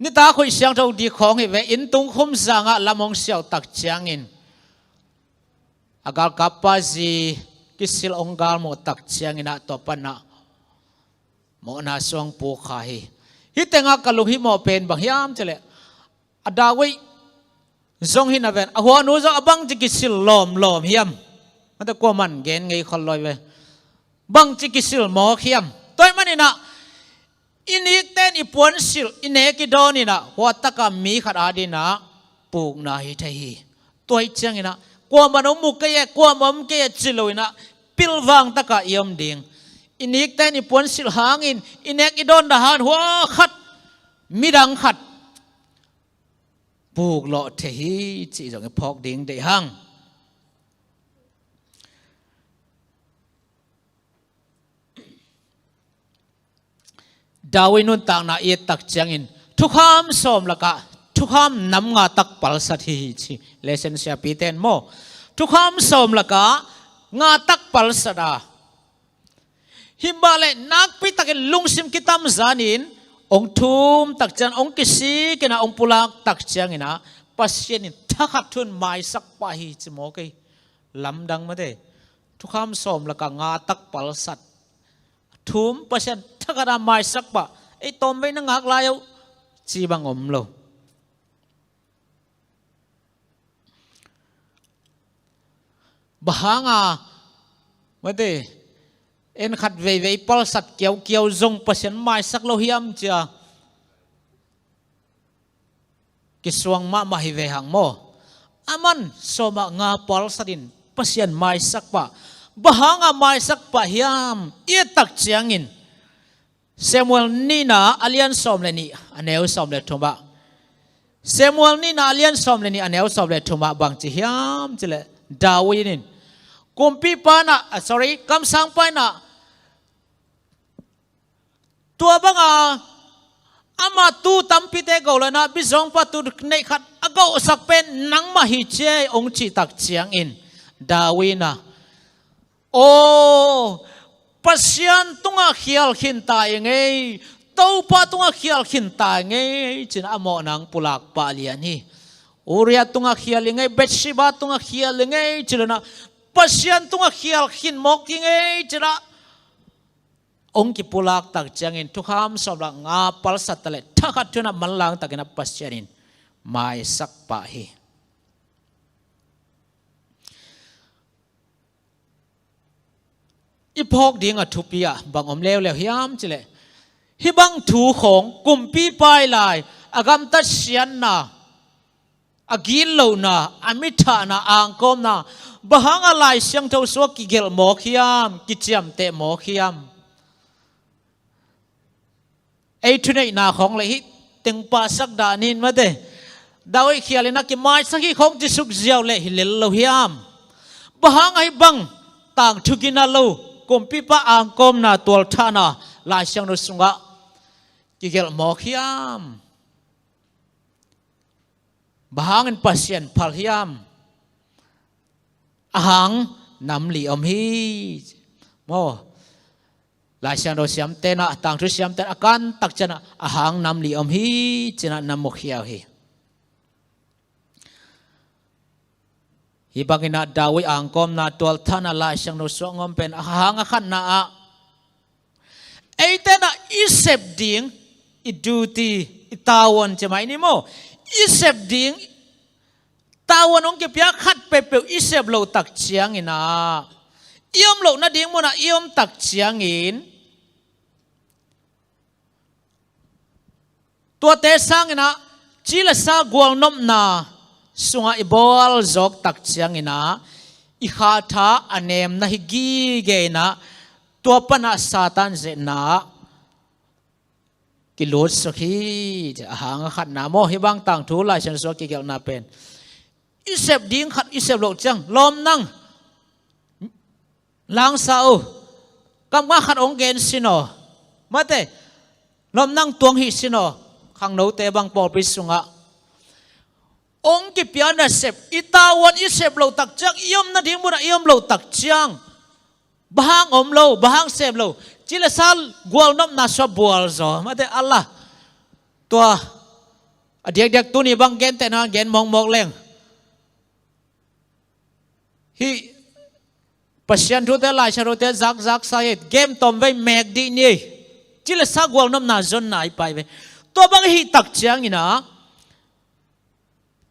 Nitak huih siangtho dik khawng hi ve, inn tung khum zangah lam hong siauh tak ciangin a galkappa zi kisil hong galmuh tak ciangin ah tua pan ah mawhna sungah puk kha hi. Hih tengah ka lunghimawh pen bang hiam cih leh, a David zong hi na ven, a huanu zong a bangci kisil lawmlawm hiam? Mate, kuaman gen ngei khol lo hi ve. Bangci kisil mawk hiam? Tua ahih manin ah i nikten i puansilh, i nek i dawn in ah hua takah mi khat adingin ah pukna hi thei hi. Tua ahih ciangin ah kuaman hong mu kei e, kuaman om kei e ci lo in ah pilvang takah i om ding. I nikten i puansilh hangin, i nek i dawn dah hangin hua khat midang khat puklawh thei hi, cih zong i phawk ding deih hang. David nuntakna i et tak ciangin thukham sawm lakah thukham nam nga tak palsat hi hi ci. Lesson siapite in maw, thukham sawm lakah nga tak palsat a, himah le nakpi takin lungsim kitamzan in hong thum tak ciang, hong kisik in ah, hong pulak tak ciangin ah Pasian in thakhat thu-in maisak pah hi ci maw kei. Lamdang mate. Thukham sawm lakah nga tak palsat, thum Pasian thakhat a maisak pah. Ei, tawmvei na ngak lai uh, ci bang om lo. Bang hang a, mate, en khat veivei palsat kiaukiau zong Pasian maisak lo hiam ci-a kisuang mahmah hi ve hang maw. Aman sawm ah nga palsat in Pasian maisak pah. Bang hang a maisak pah hiam i et tak ciangin Samuel nihna a lian sawm le nih, a neu sawm le thum ah. Samuel nihna a lian sawm le nih, a neu sawm le thum ah bangci hiam cih leh, David in kumpipa in ah, ah, sorry, kamsangpa in ah, tua banga amah tu tampite goh lo in ah, bizawngpa tu neih khat a gohsak pen nangmah hi ci ei, hong cih tak ciangin David in ah, aw, Pasian tungah khial khin ta ing ei, Topa tungah khial khin ta ing ei, ci-in a mawhna hong pulak pah lian hi. Uriah tungah khial ing ei, Bathsheba tungah khial ing ei, ci lo in ah, Pasian tungah khial khin mawk ing ei, ci-in ah hong kipulak tak ciangin thukham sawm lakah nga palsat ta leh thakhat thu-in ah manlang takin ah Pasian in maisak pah hi. i phawk ding a thupi ah bang om leuleu hiam cileh, hih bang thu khawng kumpipa i lai a gamtat siatna, a gitlohna, a mithahna, angkawmna, bang hang a Lai Siangtho sua kigelh mawk hiam, kiciamteh mawk hiam? Ei thuneihna khawng le hih teng pahsak dah nin mate, David khial in a kimaisak hi khawng ci suk ziau le hi lel lo hiam? Bang hang a hih bang tangthu gina lo kumpipa angkawmna tualthahna Lai Siangtho sungah kigelh mawk hiam? Bang hangin Pasian phal hiam? A hang nam li om hi. Maw, Lai Siangtho siamte na, tangthu siamte na, a kantak ciangin a hang nam li om hi, ci-in na mukhia uh hi. Hih bangin ah David angkawmna tualthahna Lai Siangtho suah ngawm pen a hang a khatna ah, eite na i sep ding, i duty, i tavuan ci mai ni maw, i sep ding tavuan hong kipia khat peuhpeuh i sep loh tak ciangin ah, i om loh nading munah i om tak ciangin, tuate sangin ah ci le sa gualnopna sungah i bawl zawk tak ciangin ah, i khatha a nemna hi gige in ah, tua pan ah Satan zeetna kilutsuk hi. A hang a khatna maw, hih bang tangthu Lai Siangtho sua kigelhna pen, i sep ding khat i sep loh ciang, lawm nang, langsa uh, kamkha khat hong gen sin aw, mate, lawm nang tuang hi sin aw, khangnote bang pawlpi sungah hong kipia nasep, i tavuan i sep loh tak ciang, i om nading munah i om loh tak ciang, bang hang om lo, bang hang sep lo, ci le sa gualnopna sua bual zaw, mate, Allah, tua a diakdiak tuni bang gentehna gen mawkmawk leng, hih Pasian thute, Lai Siangtho thute zakzak sa hi, game tawm vei mek dih ni ei, ci le sa gualnopna zonna i pai ve. Tua bang i hih tak ciangin ah,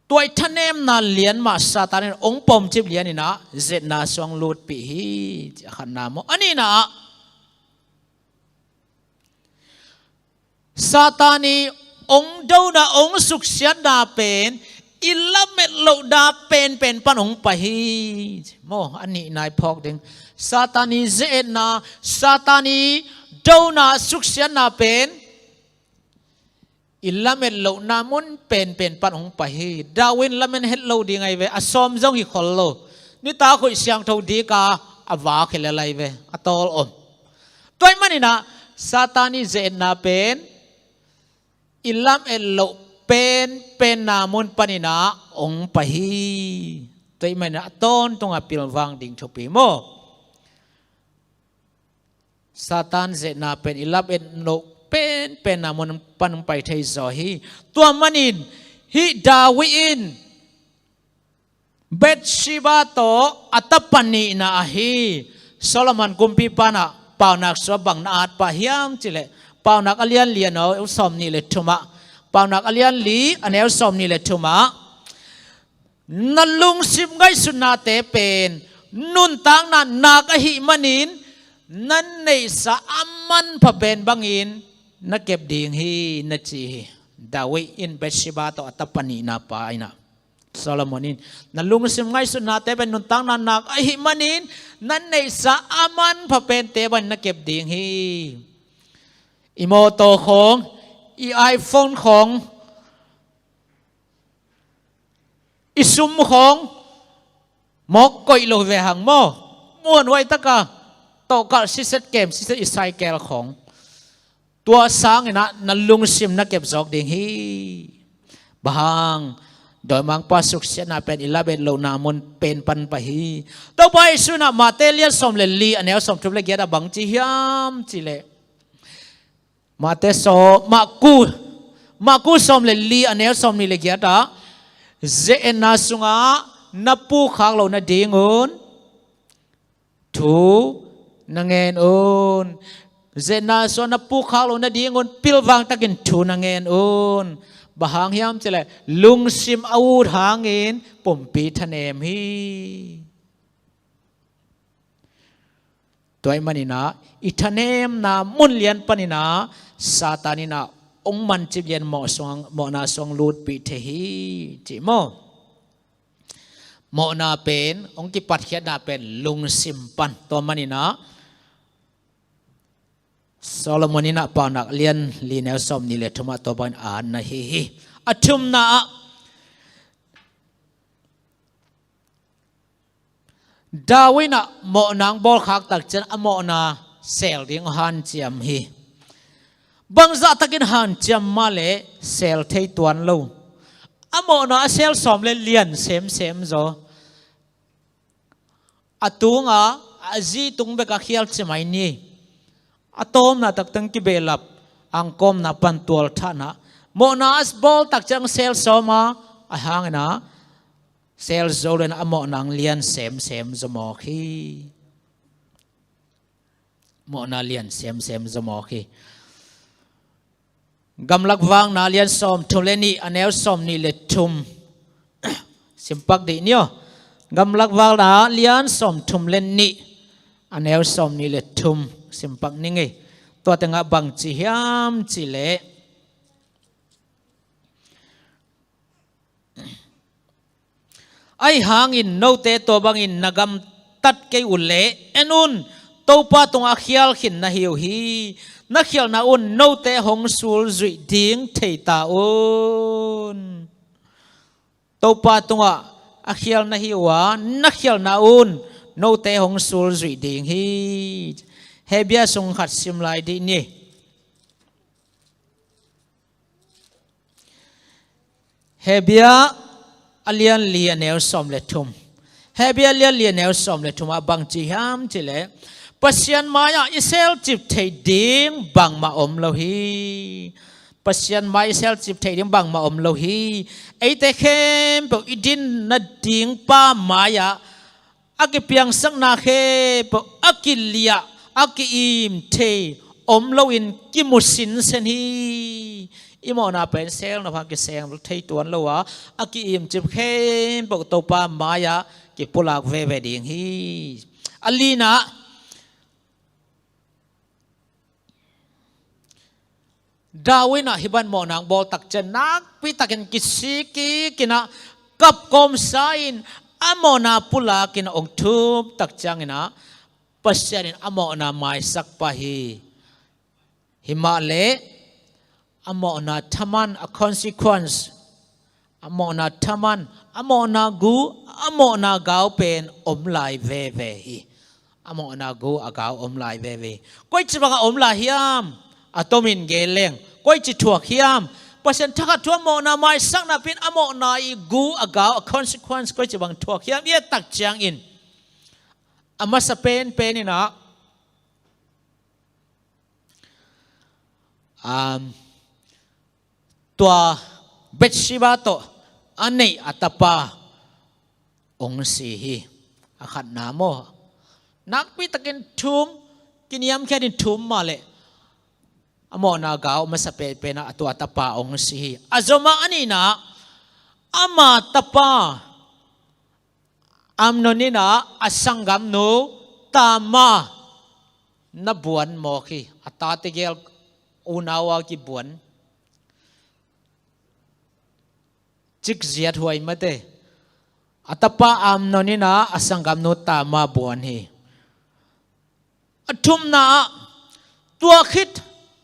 tua i thanemna lian mah Satan in hong pawmcip lian in ah, zeetna sua hong lutpih hi, ci a khatna maw. A nihna ah, Satan i hong dona, hong suksiatna pen i lamet lohna penpen pan hong pai hi. Maw, a nihna i phawk ding. Satan i zeetna, Satan i dona, suksiatna pen i lamet lohna mun penpen pan hong pai hi. David in lamen het lo ding ahi ve, a sawm zong hi khol lo. Nitak hoih siangtho dika a vak hi lel ahi ve, a tawl om. Tua ahih manin ah Satan i zeetna pen i lamet loh penpenna mun panin ah hong pai hi. Tua ahih manin ah a tawntung a pilvang ding thupi maw. Satan zeetna pen i lamet loh penpenna mun pan hong pai thei zaw hi. Tua manin hih David in Bathsheba tawh a tapa nihna ahi Solomon kumpipa in ah Paunak sua bang na at pah hiam cileh, Paunak a lian li a neu sawm nih le thum ah, Paunak a lian li a neu sawm nih le thum ah, na lungsim ngaihsutnate pen nuntakna nak ahih manin, na neihsa a manpha pen bangin na kep ding hi, na ci hi. David in Bathsheba tawh a tapa nihna pa in ah, Solomon in, na lungsim ngaihsutnate pen nuntakna nak ahih manin, na neihsa a manpha pente bangin na kep ding hi. I mawtaw khawng, i iPhone khawng, i sum khawng mawk koih lo ve hang maw. Muanhuai taka tawhkalh siset, kem siset i cycle khawng, tua sangin ah na lungsim na kep zawk ding hi. Bang hang? Dawimangpa suksiatna pen i lamet lohna mun pen pan pai hi. Topa Jesu in ah Mate lian sawm le li a neu sawm thum le giat ah bang ci hiam cileh, Mate sawm, Marku, Marku sawm le li a neu sawm nih le giat ah, ze-etna sungah na pukkhak loh nadingun thu na ngen un. Ze-etna sungah na pukkhak loh nadingun pilvang takin thu na ngen un. Bang hang hiam cileh, lungsim a ut hangin pumpi thanem hi. Tua ahih manin ah i thanemna mun lian panin ah Satan in ah hong mancip lian mawh suang, mawhna suang lutpih thei hi, ci maw? Mawhna pen, hong kipatkhiatna pen lungsim pan. Tua manin ah Solomon in ah Paunak lian li neu sawmnih le thum ah tua bangin a na hi hi. A thumna ah David in ah mawhna hong bawlkhak tak ciang a mawhna sel ding hanciam hi. Bangzah takin hanciam mah leh sel thei tuan lo. A mawhna a sel sawm leh lian semsem zaw. A tungah a zi tung bek a khial ci mai ni. A tawpna tak teng kibehlap, angkawmna pan tualthahna. Mawhna a bawl tak ciang sel sawm a, a hang in ah sel zo leh a mawhna hong lian semsem zaw mawk hi. Mawhna lian semsem zaw mawk hi. Gamlak Vakna lian sawmthum le nih, a neu sawmnih le thum. Simpak dih ni aw. Gamlak Vakna lian sawmthum le nih, a neu sawmnih le thum. Simpak ni ngei. Tua tengah bang ci hiam cih leh, Ahi hangin note tua bangin na gamtat kei uh leh, en un, Topa tungah a khial khin na hi uh hi. Na khialhna un note hong sulzuih ding thei ta un. Topa tungah a khial na hi uh a, na khialhna un note hong sulzuih ding hi. Hebru sung khat sim lai dih ni. Hebru a lian li a neu sawm le thum. Hebru a lian li a neu sawm le thum ah bang ci hiam cih leh, Pasian mai-ah i selcip theih ding bangmah om lo hi. Pasian mai-ah i selcip theih ding bangmah om lo hi. Eite khempeuh i dinna ding Pa mai-ah a kipiangsakna khempeuh a kiliah, a ki-im thei om loin kimu sinsen hi. I mawhna pen sel nop hang kiseng thei tuan lo a, a ki-imcip khempeuh Topa mai-ah kipulak veve ding hi. A lina, David in ah hih bang mawhna hong bawl tak ciang nakpi takin kisik kik in ah, kap kawmsa in a mawhna pulak in ah hong thup tak ciangin ah, Pasian in a mawhna maisak pah hi. Himah leh a mawhna thaman, a consequence, a mawhna thaman, a mawhna gu, a mawhna gau pen om lai veve hi. A mawhna gu a gau om lai veve hi. Koici bangah om lai hiam? A tomin gen leng. Koici thuak hiam? Pasian thakhat thu a mawhna maisakna pen a mawhna i gu a gau, a consequence koici bang thuak hiam i et tak ciangin, a masa penpen in ah, um, tua Bathsheba tawh a neih a tapa hong si hi. A khatna maw? Nakpi takin thum, kiniamkhiatin thum mah leh, a mawhna gau masa penpen ah a tua tapa hong si hi. A zom ah a nihna, ama tapa Amnon in ah a sanggamnu Tamar na buan mawk hi. A tate gel unau a kibuan. Cikziat huai mate. A tapa Amnon in ah a sanggamnu Tamar buan hi. A thumna ah, tua khit,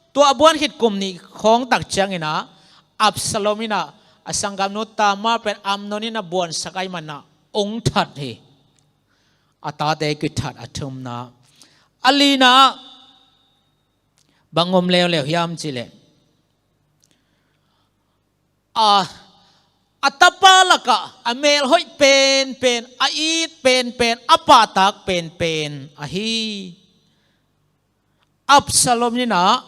tua a buan khit kum nih khawng tak ciangin ah, Absalom in ah a sanggamnu Tamar pen Amnon in a buansak ahih manin ah hong that hi. A tate kithat a thumna. A lina ah, bang om leuleu hiam cih leh, a, a tapa lakah a melhoih penpen, a it penpen, a pahtak penpen ahi Absalom in ah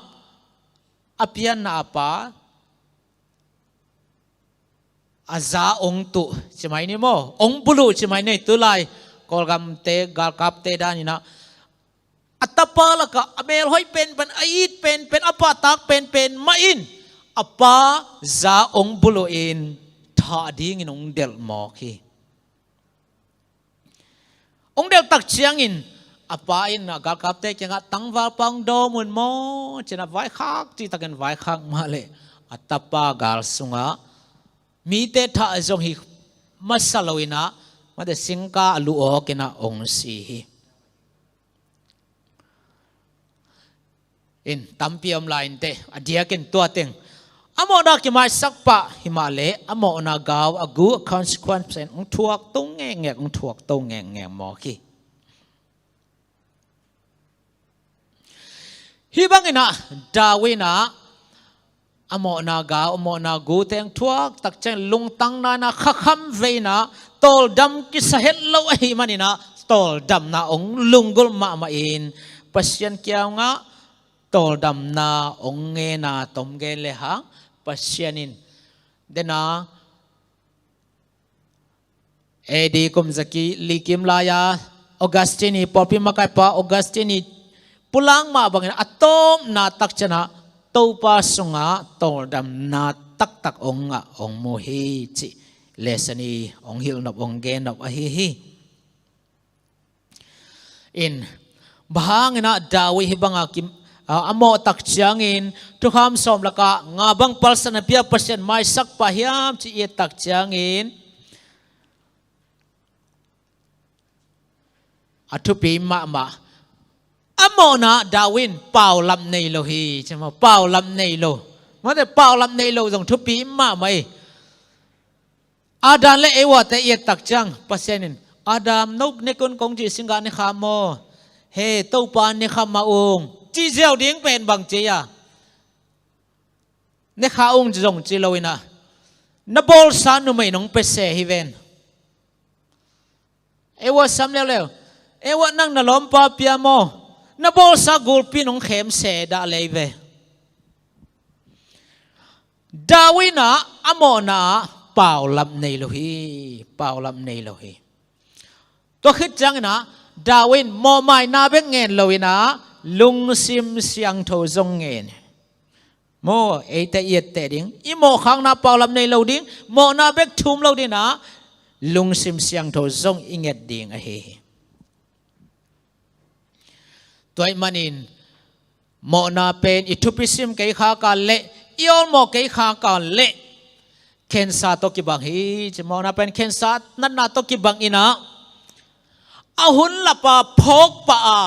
a pianna a pa a za hong tuh ci mai ni maw, hong buluh ci mai ni. Tulai Kawlgamte, galkapte dan in ah, a tapa lakah a melhoih penpen, a it penpen, a pahtak penpen mah in a pa za hong buluh in thah dingin hong delh mawk hi. Hong delh tak ciangin A pa in a galkapte kiangah, "Tangvalpa hong dawm un maw," ci-in a vaikhak, citakin vaikhak mah leh a tapa gal sungah mite thah zong hi masa lo-in ah, mate singka a luh awk-in ah hong si hi. In tampi om lai inteh, a diakin tua teng a mawhna kimaisak pah hi mah leh a mawhna gau, a gu, a consequence pen hong thuak to ngekngek, hong thuak to ngekngek mawk hi. Hih bangin ah David in ah a mawhna gau, a mawhna gu teng thuak tak ciang lungtang na-in ah khakham vei-in ah tawldam kisa het lo ahih manin ah tawldamna hong lunggulh mahmah in Pasian kiangah tawldamna hong ngen a, tom gen le hang Pasian in, den a, A D kum za li kim lai-a Augustine, pawlpi makaipa Augustine pulak mah bangin a tawpna tak ciangin ah Topa sungah tawldamna taktak hong ngah hong mu hi cih lesson i hong hilh nop, hong gen nop ahi hi. In, bang hangin ah David hih banga kim, a, a mawh tak ciangin thukham sawm lakah nga bang palsatna pia Pasian maisak pah hiam cih i et tak ciangin a thupi mahmah. A mawhna David in paulap nei lo hi, ci maw, paulap nei lo. Mate paulap nei lo zong thupi mahmah hi. Adam le Eva te i et tak ciang Pasian in, "Adam, no ne kun kong cih singgah ne kha maw? He, Topa ne kha mah ung," ci ziau ding pen bang ci a? "Ne kha ung," ci zong ci lo-in ah, "Na bawlsa numei nong pia se hi ven. Eva sam leuleu. Eva, nang na lawmpa pia maw? Na bawlsa gulpi nong khem se dah lei ve." David in ah a mawhna ah paulap nei lo hi, paulap nei lo hi. Tua khit ciangin ah David in mawhmaina bek ngen lo-in ah lungsim siangtho zong ngen. Maw, eite i etteh ding, i mawhkhakna paulap nei lo ding, mawhna bek thum lo ding ah lungsim siangtho zong i nget ding ahi hi. Tua ahih manin mawhna pen i thupi sim kei khak a leh, i awlmawh kei khak a leh khensa tawh kibang hi, ci. Mawhna pen khensa, natna tawh kibang in ah, a hun lapa phawk pah a,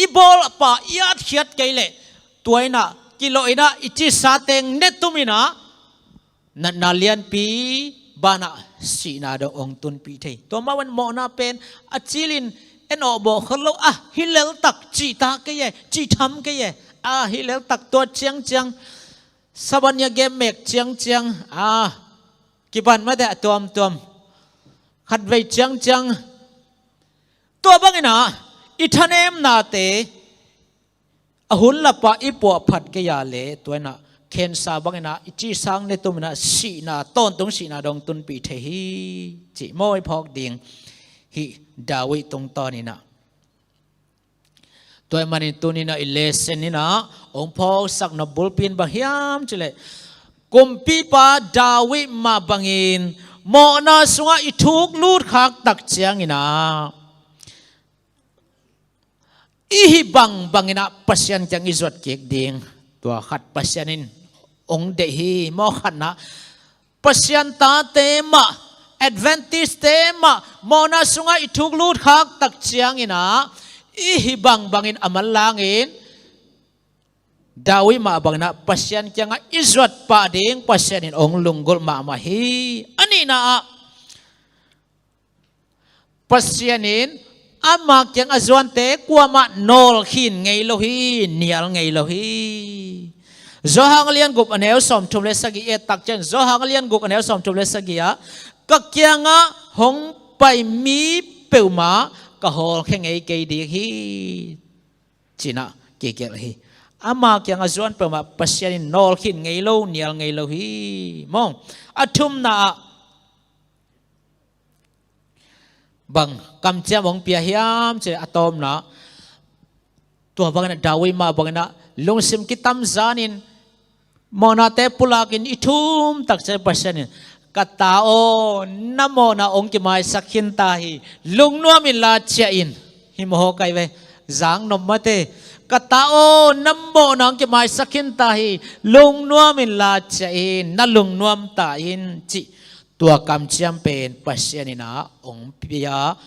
i bawl pah, i atkhiat kei leh tua in ah kilawh in ah i cihsa teng ne tum in ah natna lianpi banah sihna dong hong tunpih thei. Tua mah bangin mawhna pen a cilin en awh bawh khol lo. A, hih leltak cihtak kei e, cihtham kei e. A, hih leltak tua ciangciang, Sabbath ni a game mek ciangciang, a, kiban mate a tuamtuam, khatvei ciangciang. Tua bangin ah i thanemnate a hun lapa i puahphat kei a leh tua in ah khensa bangin ah i cihsa ne tum in ah sihna, tawntung sihna dong tunpih thei hi, cih maw i phawk ding hi. David tungtawn in ah, tua ahih manin tuni in ah i lesson in ah hong phawksak nop bulpi in bang hiam cih leh, kumpipa David mah bangin mawhna sungah i thuk lut khak tak ciangin ah i hih bangbang in ah Pasian kiang i zuat kik ding, tua khat Pasian in hong deih hi. Maw, khatna, Pasian tate mah, Adventist-te mah mawhna sungah i thuk lut khak tak ciangin ah i hih bangbang in a manlangin David mah bangin ah Pasian kiangah i zuat pah ding Pasian in hong lunggulh mahmah hi. A nihna ah, Pasian in ama kiang a zuante kuamah nawlkhin ngei lo hi, nial ngei lo hi. Johan a lian guk a neu sawmthum le sagih i et tak ciang, Johan a lian guk a neu sawmthum le sagih ah, "Ka kiangah hong pai mi peuhmah ka hawlkhia ngei kei ding hi," ci-in ah kikial hi. Ama kiang a zuan peuhmah Pasian in nawlkhin ngei lo, nial ngei lo hi. Maw, a thumna ah bang kamciam hong pia hiam cih leh, a tawpna, tua bangin ah David mah bangin ah lungsim kitamzan in mawhnate pulak in i thum tak ciang Pasian in, "Ka ta aw, na mawhna hong kimaisak khin ta hi, lungnuam inla ciah in," hi maw, hawkai ve. Zang nop mate, ka ta aw, na mawhna hong kimaisak khin ta hi, lungnuam in la ciah in, na lungnuam ta in, cih tua kamciam pen Pasian in ah hong pia,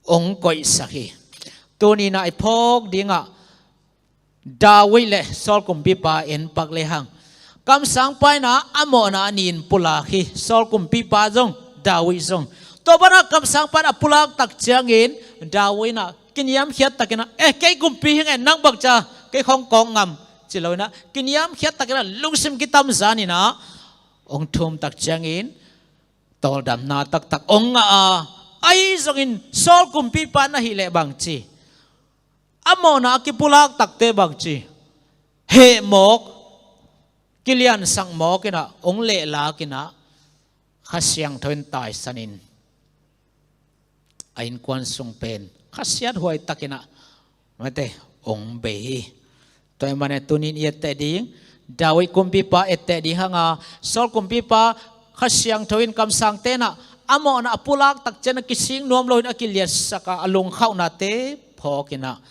hong koihsak hi. Tuni in ah i phawk ding ah David le Saul kumpipa en pak lehang, kamsangpa in ah a mawhna a nih in pulak hi. Saul kumpipa zong, David zong. Tua pan ah kamsangpa in a pulak tak ciangin David in ah kiniamkhiat takin ah, "Eh, kei kumpi hi ing e, nang bang ci a, kei khawng kawk ngam," ci lo in ah, kiniamkhiat takin ah lungsim kitamzan in ah hong thum tak ciangin tawldamna taktak hong ngah a, ahi zongin Saul kumpipa na hih leh bang ci, a mawhna a kipulak takte bang ci, heh mawk, kiliansak mawk in ah hong lehlak in ah Kha Siangtho in taisan in a innkuan sung pen khasiathuai takin ah, mate, hong bei hi. Tua ahih manin tuni in i etteh ding, David kumpipa etteh ding hang a, Saul kumpipa Kha Siangtho in kamsangte in ah a mawhna a pulak tak ciang a kisik nuam lo in a kiliatsak a, a lungkhaunate phawk in ah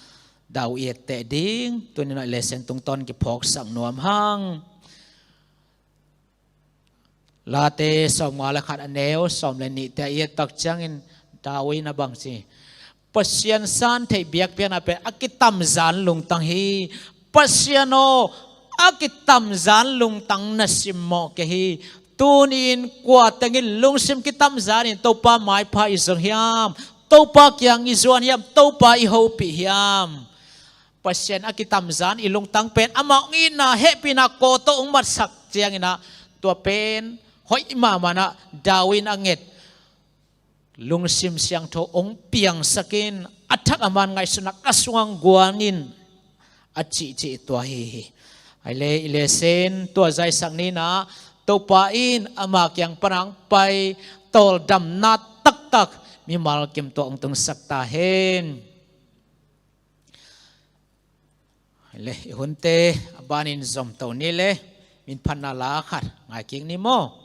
David i etteh ding, tuni in ah lesson tungtawn kiphawksak nuam hang. Late sawmnga le khat, a neu sawm le nihte i et tak ciangin David in ah bang ci, Pasian san theih biakpiakna pen a kitamzan lungtang hi. Pasian aw, a kitamzan lungtang na simmawh kei hi. Tuni in kua teng in lungsim kitamzan in Topa maipha i zong hiam? Topa kiang i zuan hiam? Topa i hopih hiam? Pasian a kitamzan i lungtang pen amah hong itna, hehpihna kawtawh hong matsak ciangin ah tua pen hoih mahmah in ah David in a nget, lungsim siangtho hong piangsak in, a thak a man ngaihsutna ka sungah guan in, a cihcih tua hi hi. Ahih leh i lesson tua zaisak ni in ah, Topa in ama kiang pan hong pai tawldamna taktak mimal kim tawh hong tungsak ta hen. Le, i hunte a banin zom to ni le, minphatna la khat ngai kik ni maw?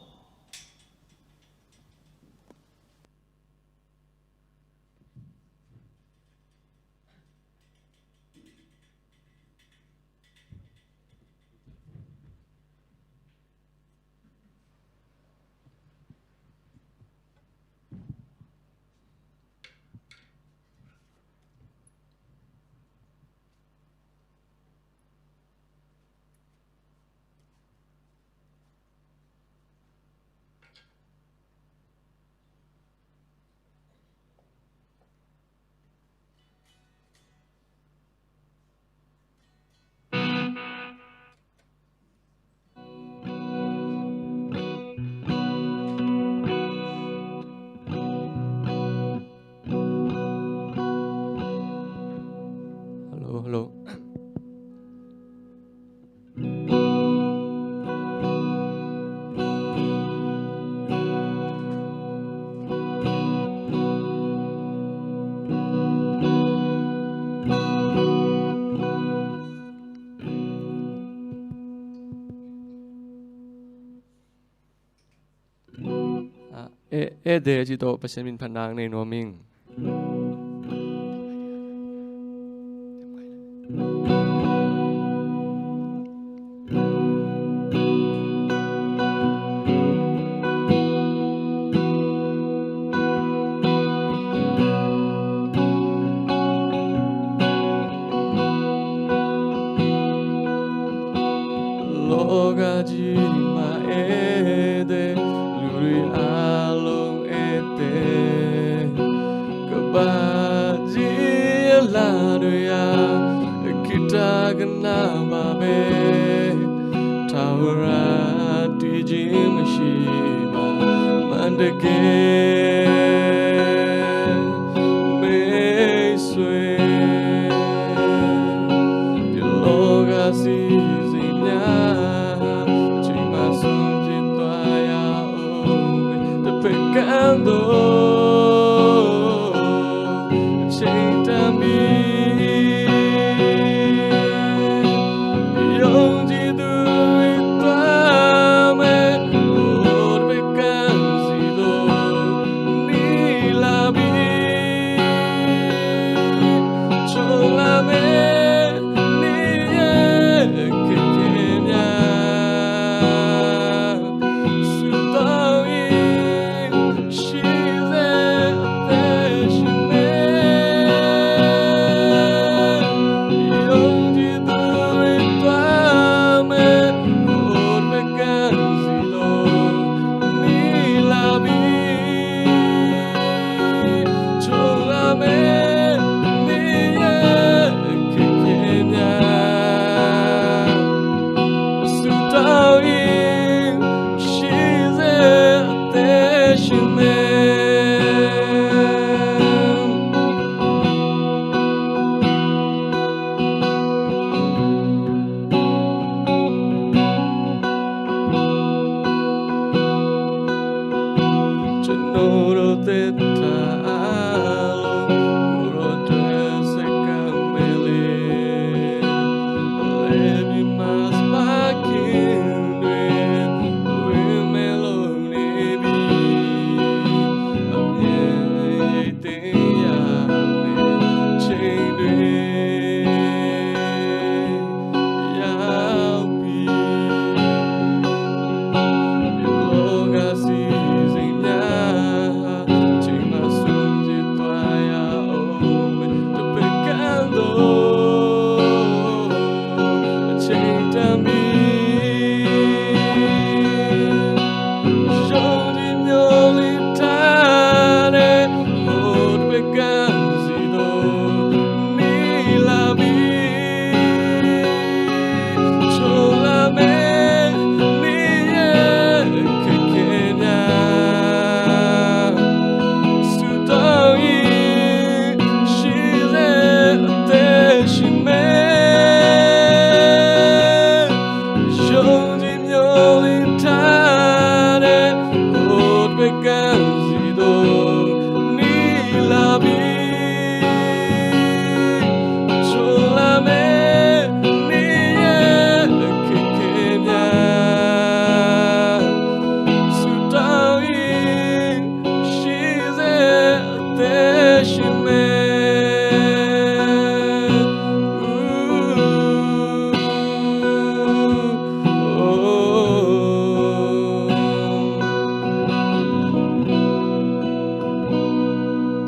Hello, hello. Ah, e, e de ci tawh Pasian minphatna nei nuam ing. Loga jima ede luri along ete kebaji laduya kita kena babe tawara tijim shiba mandeke meiswe. Di loga si zinya cima sum cintaya ome te pekando cintami. Yong jitu itame ur pekan sido ni labi.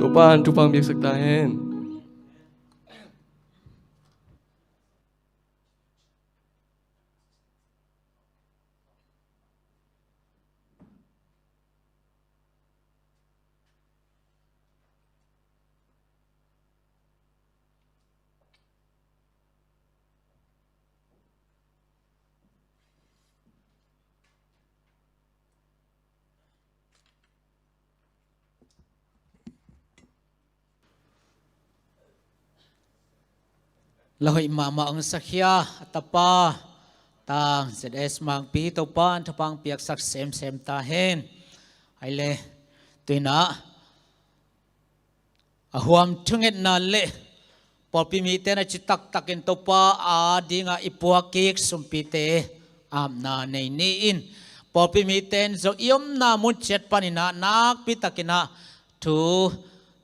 Topa'n thupha hong piaksak ta hen. La hoih mahmah hong sakhia a tapa Tang Z S Mangpi, Topa'n thupha hong piaksak semsem ta hen. Hai le, tu-in ah a huam thungetna le pawlpi mite na ci taktakin Topa a dingah i puak kik sumpite apna nei ni in. Pawlpi mite in zong i omna mun ciat panin ah nakpi takin ah thu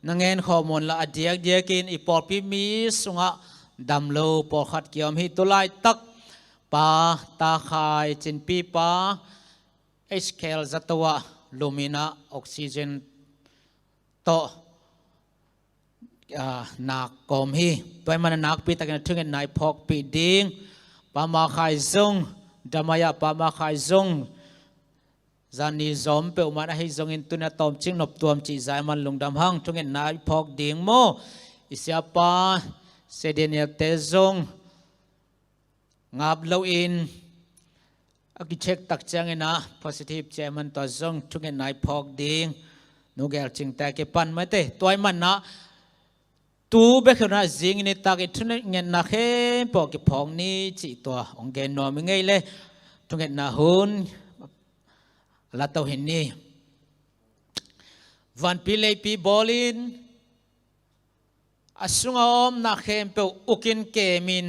na ngen khawm un la, a diakdiakin i pawlpi mi sungah damlo pawlkhat kiom hi. Tu laitak Pa Ta Khai Cinpi pa H K L zato ah lum in ah oxygen tawh, ah, nak kawm hi. Tua ahih manin ah nakpi takin a thungetna i phawkpih ding Pa Ma Khai Zung, damai ah Pa Ma Khai Zung, zani zawm peuhmah in ahi zongin tu-in a tawmcik nop tuam cih zah ahih manin lungdam hang. Thungetna i phawk ding maw? I siapa Sia Daniel te zong ngap loin a kicheck tak ciangin ah positive ci ahih manin tua zong thungetna i phawk ding. Nu Gel Cing te a kipan mate. Tua ahih manin ah tu bek hi lo in ah zing i nitak i thungetna khempeuh kiphawk ni cih tua hong gen nuam ing ei le. Thungetna hun a la to hi ni. Vanpi leipi bawlin a sunga omna khempeuh ukin kemin,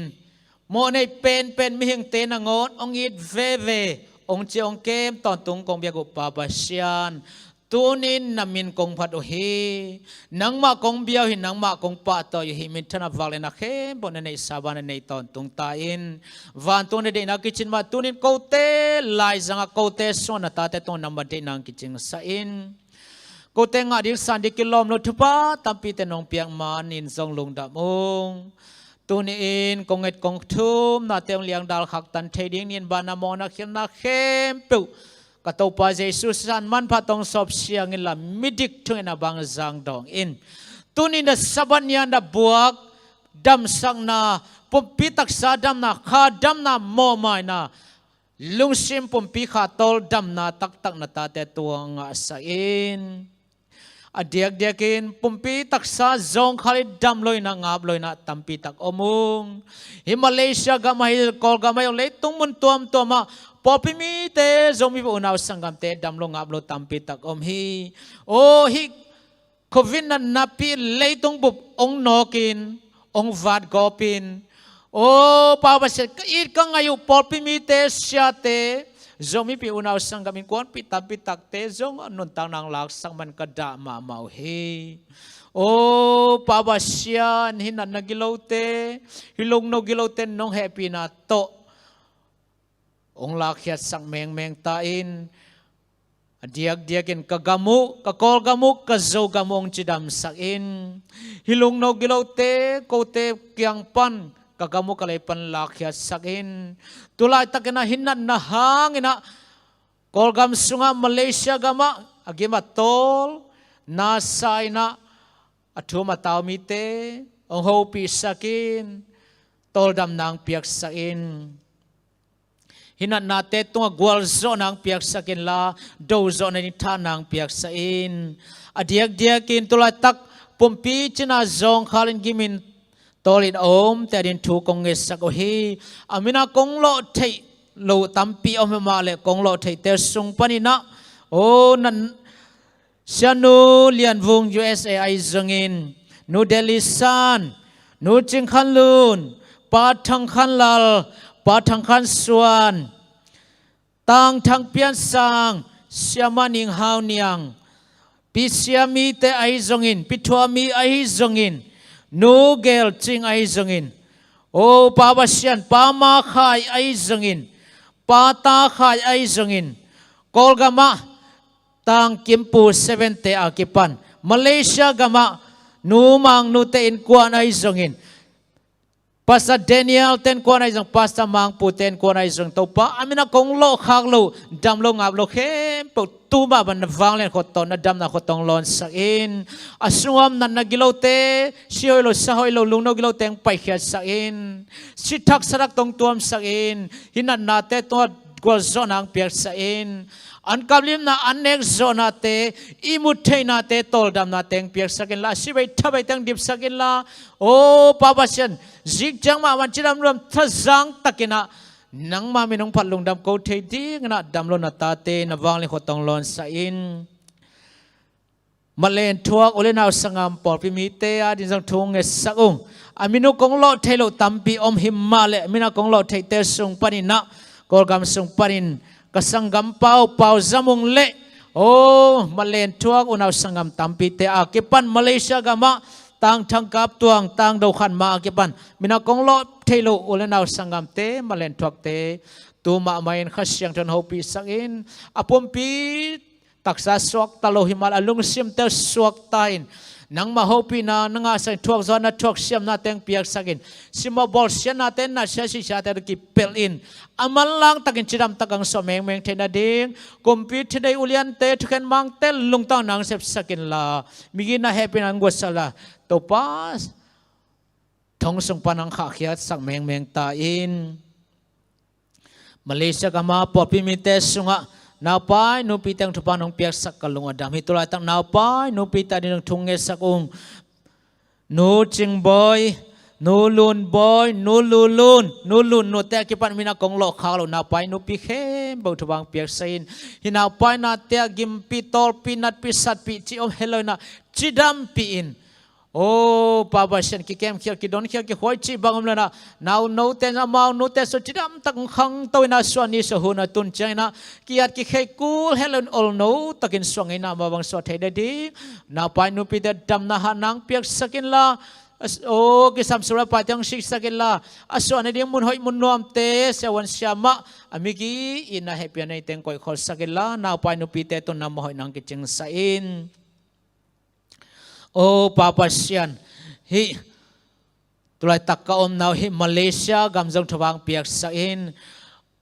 mawhnei penpen mihingte nangawn hong it veve, hong ci hong kem tawntung kong biak uh Pa Pasian, tuni-in na min kong phat uh hi. Nangmah kong bia uh hi, nangmah kong pahtawi uh hi. Minthanna, vanglianna khempeuh na neihsa bangin na nei tawntung ta in. Vantung na deihna kicin mah tuni-in kote laizangah kote sungah na tate tungah nangmah deihna hong kicingsa in. Kote ngah ding san ding kilawm lo thupha tampite nong piak manin zong lungdam ung. Tuni-in kong nget kong thumnate hong liangdal khaktan thei ding, ni-in banna mawhna khialhna khempeuh ka Topa Jesu sisan manpha tawh hong sawp siang inla, midik thungetna bang zang dawng in. Tuni-in na Sabbath ni-a na buak damsakna, pumpi taksa damna, kha damna, mawhmaina, lungsim pumpi kha tawl damna taktak na tate tungah ngahsak in. A diakdiakin pumpi taksa zawngkhal i dam loin ah, ngap loin ah tampi tak om ung. Hih Malaysia gam ahi, Kawlgam ahi, leitung mun tuamtuamah pawlpi mite, Zomi unau sanggamte, dam lo ngap lo tampi tak om hi. Aw, hih Covid natna pi leitung bup hong nawkin, hong vatgawpin, aw, Pa Pasian, ka it ka ngaih uh pawlpi mite, siate, Zomipi unau sanggam innkuanpih tampi takte zong a nuntakna hong laksak man ka dah mahmah uh hi. Aw, Pa Pasian, hih natna gilote, hih lungno gilote nong hehpihna tawh hong lakkhiatsak mengmeng ta in, a diakdiakin ka gam uh, ka Kawlgam uh, ka Zogam uh hong cidamsak in. Hih lungno gilote, kote kiang pan, ka gam uh, ka lei pan lakkhiatsak in. Tulaitakin ah hih natna hangin ah Kawlgam sungah, Malaysia gamah a gim a tawl, na sa in ah a thum a tau mite hong hopihsak in, tawldamna hong piaksak in. Hih natnate tungah gualzawhna hong piaksak inla, dozawhna ding thahna hong piaksak in. A diakdiakin tulaitak pumpi cina zawngkhal in gimin tawlin a omte ading thu kong ngetsak uh hi. A min a kong lawh theih loh tampi om hi mah leh, kong lawh theihte sung panin ah, aw, nan Sianu Lian Vung, U S A ahi zongin, Nu Delhi San, Nu Cing Khan Lun, Pa Thang Khan Lal, Pa Thang Khan Suan, Tang Thang Pian Sang, Siama Ning Hau Niang, Pi Sia Mite ahi zongin, Pi Thua Mi ahi zongin, Nu Gel Cing ahi zongin, aw, Pa Pasian, Pa Ma Khai ahi zongin, Pa Ta Khai ahi zongin, Kawlgamah Tang Kim Pu Seven te a kipan, Malaysia gamah Nu Mang Nute innkuan ahi zongin, Pastor Daniel te innkuan ahi zong, Pastor Mang Pu te innkuan ahi zong, Topa, a min a kong lawh khak loh, dam lo ngap lo khempeuh, tu mah bang na vanglian khua tawh, na damna khua tawh hong lawnsak in. A sungah om natna gilote, si hoih lo, sa hoih lo, lungno gilote hong paikhiatsak in. Si thak sa thak tawh hong tuamsak in. Hih natnate tungah gualzawhna hong piaksak in. An kaplimna, an nekzawhnate, i mut theihnate, tawldamnate hong piaksak inla, a sibei thabeite hong dipsak inla, aw, Pa Pasian, zik ciang mah man cidam luam thazang takin ah nangma min hong phat lungdam ko thei dingin ah dam lo na tate na vanglian khua tawh hong lawnsak in. Malen thuak u le nau sanggam pawlpi mite ading zong thu ngetsak ung. A min uh kong lawh theih loh tampi om hi mah leh, a min a kong lawh theihte sung panin ah, Kawlgam sung panin ka sanggam pau, Pau Za Mung le, aw, malen thuak unau sanggam tampite a kipan, Malaysia gamah Tang Thang Kap Tuang, Tang Do Khan Ma a kipan, min a kong lawh theih loh u le nau sanggamte, malen thuakte, tu mahmah in Kha Siangtho in hopihsak in. A pumpi taksa suakta lo hi mah leh, a lungsimte suakta in, nangmah hopihna na ngahsak in, thuakzawhna, thuaksiamnate hong piaksak in. Simawh bawlsiatnate, nasia sisiate tawh kipelh in, a manlang takin cidam tak hong suah mengmeng theih nading, kumpi thunei uliante, thukhen mangte lungtang na hong sepsak inla, migina hehpihna hong guatsak inla, Topa, thong sung pan hong khahkhiatsak mengmeng ta in. Malaysia gam a pawlpi mite sungah naupai nupite hong thupha nong piaksak ka lung a dam hi. Tulaitak naupai nupite ading hong thu ngetsak ung. Nu Cing Bawi, Nu Lun Bawi, Nu Lu Lun, Nu Lun Nute a kipan min a kong lawh khak loh naupai nupi khempeuh thupha hong piaksak in. Hih naupai nate ah gimpih, tawlpih, natpih, satpih cih om het lo in ah, cidampih in. Aw, Pa Pasian, kikemkhial, kidonkhial, kikhuai cih bang om lo in ah, naunote, amau nute sung cidam tak hong khangto in ah, suah ni suah hun a tun ciangin ah, ki-at kikhei kul het lo in, olno takin suah ngeina mah bang suah thei nading, naupai nupite damna hatna hong piaksak inla, aw, kisam sum le paite hong siksak inla, a suah nading mun hoih mun nuamte, siavuan siamah, a migi itna hehpihna neite hong koihkholhsak inla, naupai nupite tungah na mawh hoihna hong kicingsak in. Aw, Pa Pasian, hih tulaitak ka omna uh hih Malaysia gam zong thupha hong piaksak in.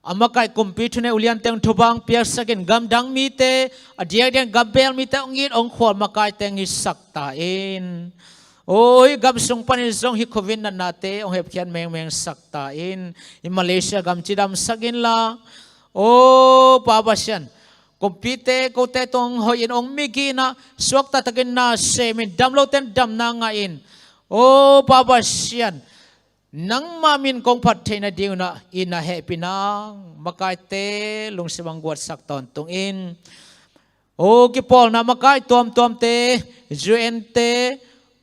A makaih kumpi thunei uliante hong thupha hong piaksak in. Gamdang mite, a diakdiak gambel mite hong it hong khual makaite hong hisak ta in. Aw, hih gam sung panin zong hih Covid natnate hong hepkhiat mengmengsak ta in. Hih Malaysia gam cidamsak inla, aw, Pa Pasian, kumpite, kote tungah hong hoih in, hong migi in ah, suakta takin na sem in, damlote in damna ngah in. Aw, Pa Pasian, Nangmah min kong phat theih nadingun ah i na hehpih nang makaite lungsim ah guatsak tawntung in. O kipawlna makai tuamtuamte, U N te,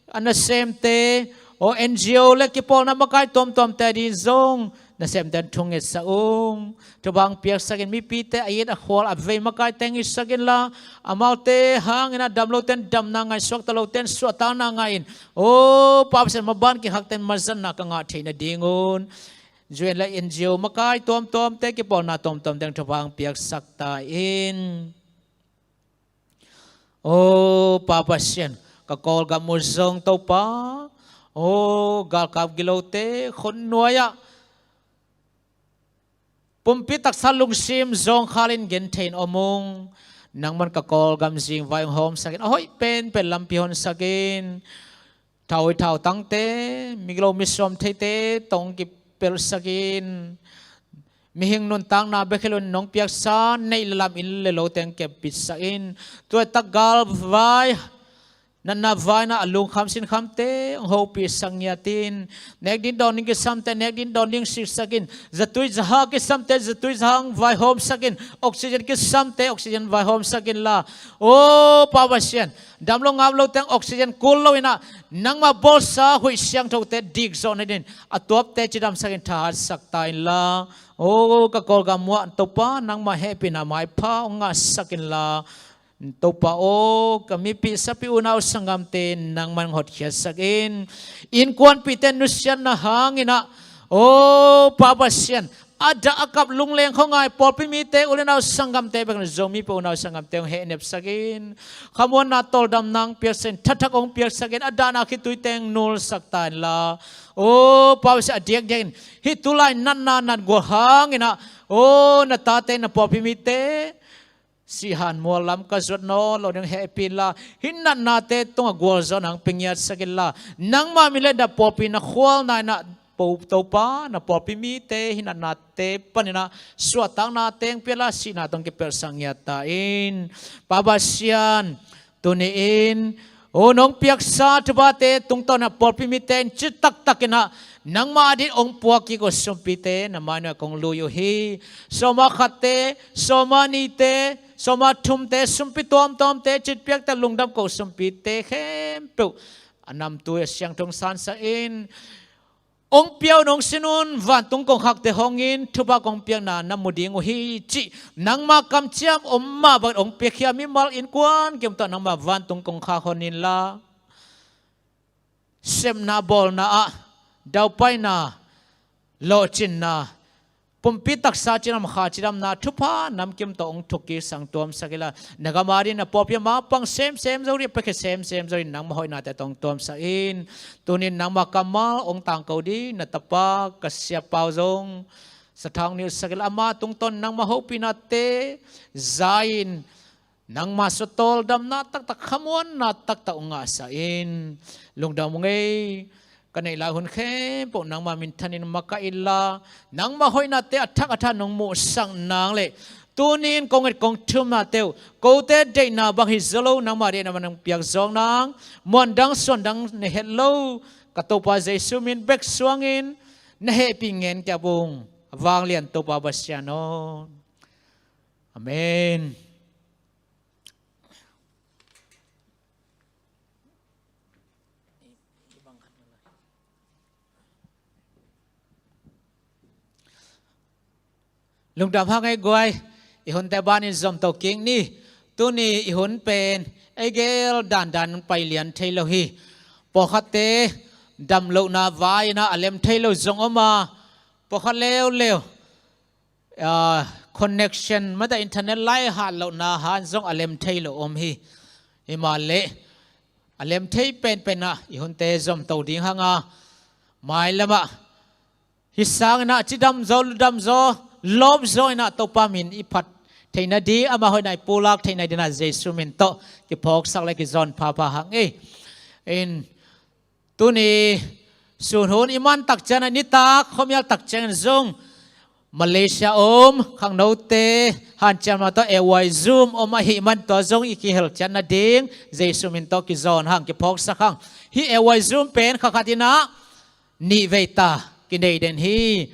a nasemte, o N G O le kipawlna makai tuamtuamte ading zong nasemte in thungetsak ung. Thupha hong piaksak in, mipite a it a khual a vei makaite hong itsak inla, amaute hangin ah damlote in damna ngah in, suakta lote in suahtakna ngah in, o Pa Pasian, maban kikhakte in mazatna ka ngah theih nadingun U N le N G O makai tuamtuamte, kipawlna tuamtuamte hong thupha hong piaksak ta in. O Pa Pasian, ka Kawlgam uh zong Topa, o galkap gilote khutnuai ah pumpi taksa lungsim zawngkhal in genthei in om ung. Nangman ka Kawlgam zingvai hong hawmsak in, a hoih penpen lampi honsak in. Thau i thautangte, migilo misuam theite tawh hong kipelhsak in. Mihing nuntakna bek hi loin nong piaksa neih le lam, inn le lote hong keppitsak in. Tua i tak galvai, natna vaina a lungkham sinkhamte hong hopihsak ngiat in. Nek ding dawn ding kisamte nek ding dawn ding siksak in. Zatui zaha kisamte zatui zaha hong vaihawmsak in. Oxygen kisamte oxygen vaihawmsak inla, o Pa Pasian, damlo ngaplote hong oxygen kul lo in ah, nangmah bawlsa huih siangthote dikzawh nadingin a tuapte cidamsak in thahatsak ta inla, o ka Kawlgam uh ah Topa, nangmah hehpihna maipha hong ngahsak inla, Topa aw, ka mipih sapi unau sanggamte nangman hotkhiatsak in. Innkuanpihte nusiatna hangin ah, o Pa Pasian, a dah a kap lungleng khuangai pawlpi mite, u le nau sanggamte bek, Zomi Pawl unau sanggamte hong hehnepsak in. Khamuanna tawldamna hong piaksak in, thathak hong piaksak in, a dahna khituite hong nulsak ta inla, o Pa Pasian, a diakdiakin hih tulai natna natgual hangin ah, o na tate na pawlpi mite sihan mual lam ka zuat nawn lo ding hehpih inla, hih natnate tungah gualzawhna hong pia ngiatsak inla, nangmah min le na pawlpi na khualna in ah, Topa, na pawlpi mite hih natnate panin ah suahtaknate hong pia inla, sihna tawh hong kipelhsak ngiat ta in. Pa Pasian, tuni-in, o nong piaksa thuphate tungtawn ah pawlpi mite in citaktakin ah nangmah adingin hong puak kik uh sumpite na mai nuai ah kong lui uh hi. Sawma khatte, sawma nite, sawma thumte, sumpi tuamtuamte, citpiakte, lungdam koh sumpite khempeuh a namtui a siangtho hong sansak in. Hong pia un, hong sin un, vantung kongkhakte hongin thupha kong piakna na mu ding uh hi cih nangma kamciam om mah bangin hong piakhia mimal innkuan kim tawh nangma vantung kongkhak hon inla, sepna bawlna ah daupaina, lawhcinna, pumpi taksa cidam, kha cidamna thupha namkim tawh hong thukkik sang tuamsak inla, na gam adingin na pawlpi a mapang semsem zo ding, a piakhia semsem zo ding, nangma hoihnate tawh hong tuamsak in. Tuni-in nangma kammal hong tangko ding na tapa ka siapau zong sathau hong nilhsak inla, ama tungtawn nangma hopihnate za-in nangma sawt tawldamna taktak, khamuanna taktak hong ngahsak in. Lungdam ung ei. Ka neih lai hun khempeuh nangma minthanin makaih inla, nangma hoihnate a thak a tha nong muhsak nang leh, tuni-in kong et kong thumnate uh kote deihna bang hi zaw lo, nangma deihna bang nong piak zawk nang, muandang suandang nei het lo ka Topa Jesu min bek suangin na hehpih ngen kiap ung. A vanglian Topa Pasian aw. Amen. Lungdam hang ei guai, i hunte banin zomto kik ni. Tuni i hun pen ei gel dandan pai lian thei lo hi. Pawlkhatte damlohna vai-in ah a lem thei lo zong om a, pawlkhat leuleu, ah, connection mata internet lai hat lohna han zong a lem thei lo om hi. Himahleh a lem thei penpen ah i hunte zomto ding hang a, mailam ah hih sangin ah cidam zaw, ludam zaw, lawp zaw in ah Topa min i phat theihna ding, ama hoihna i pulak theihna dingin ah Jesu min tawh kiphawksak le kizawn phapha hang ei. In Tuni sun hun i man tak ciangin, nitak khuamial tak ciangin zong Malaysia om khangnote hanciamna tawh A Y Zoom om ahih man tua zong i kihel ciat nading Jesu min tawh kizawn hang, kiphawksak hang. Hih A Y Zoom pen kha khat in ah nih vei ta kinei den hi.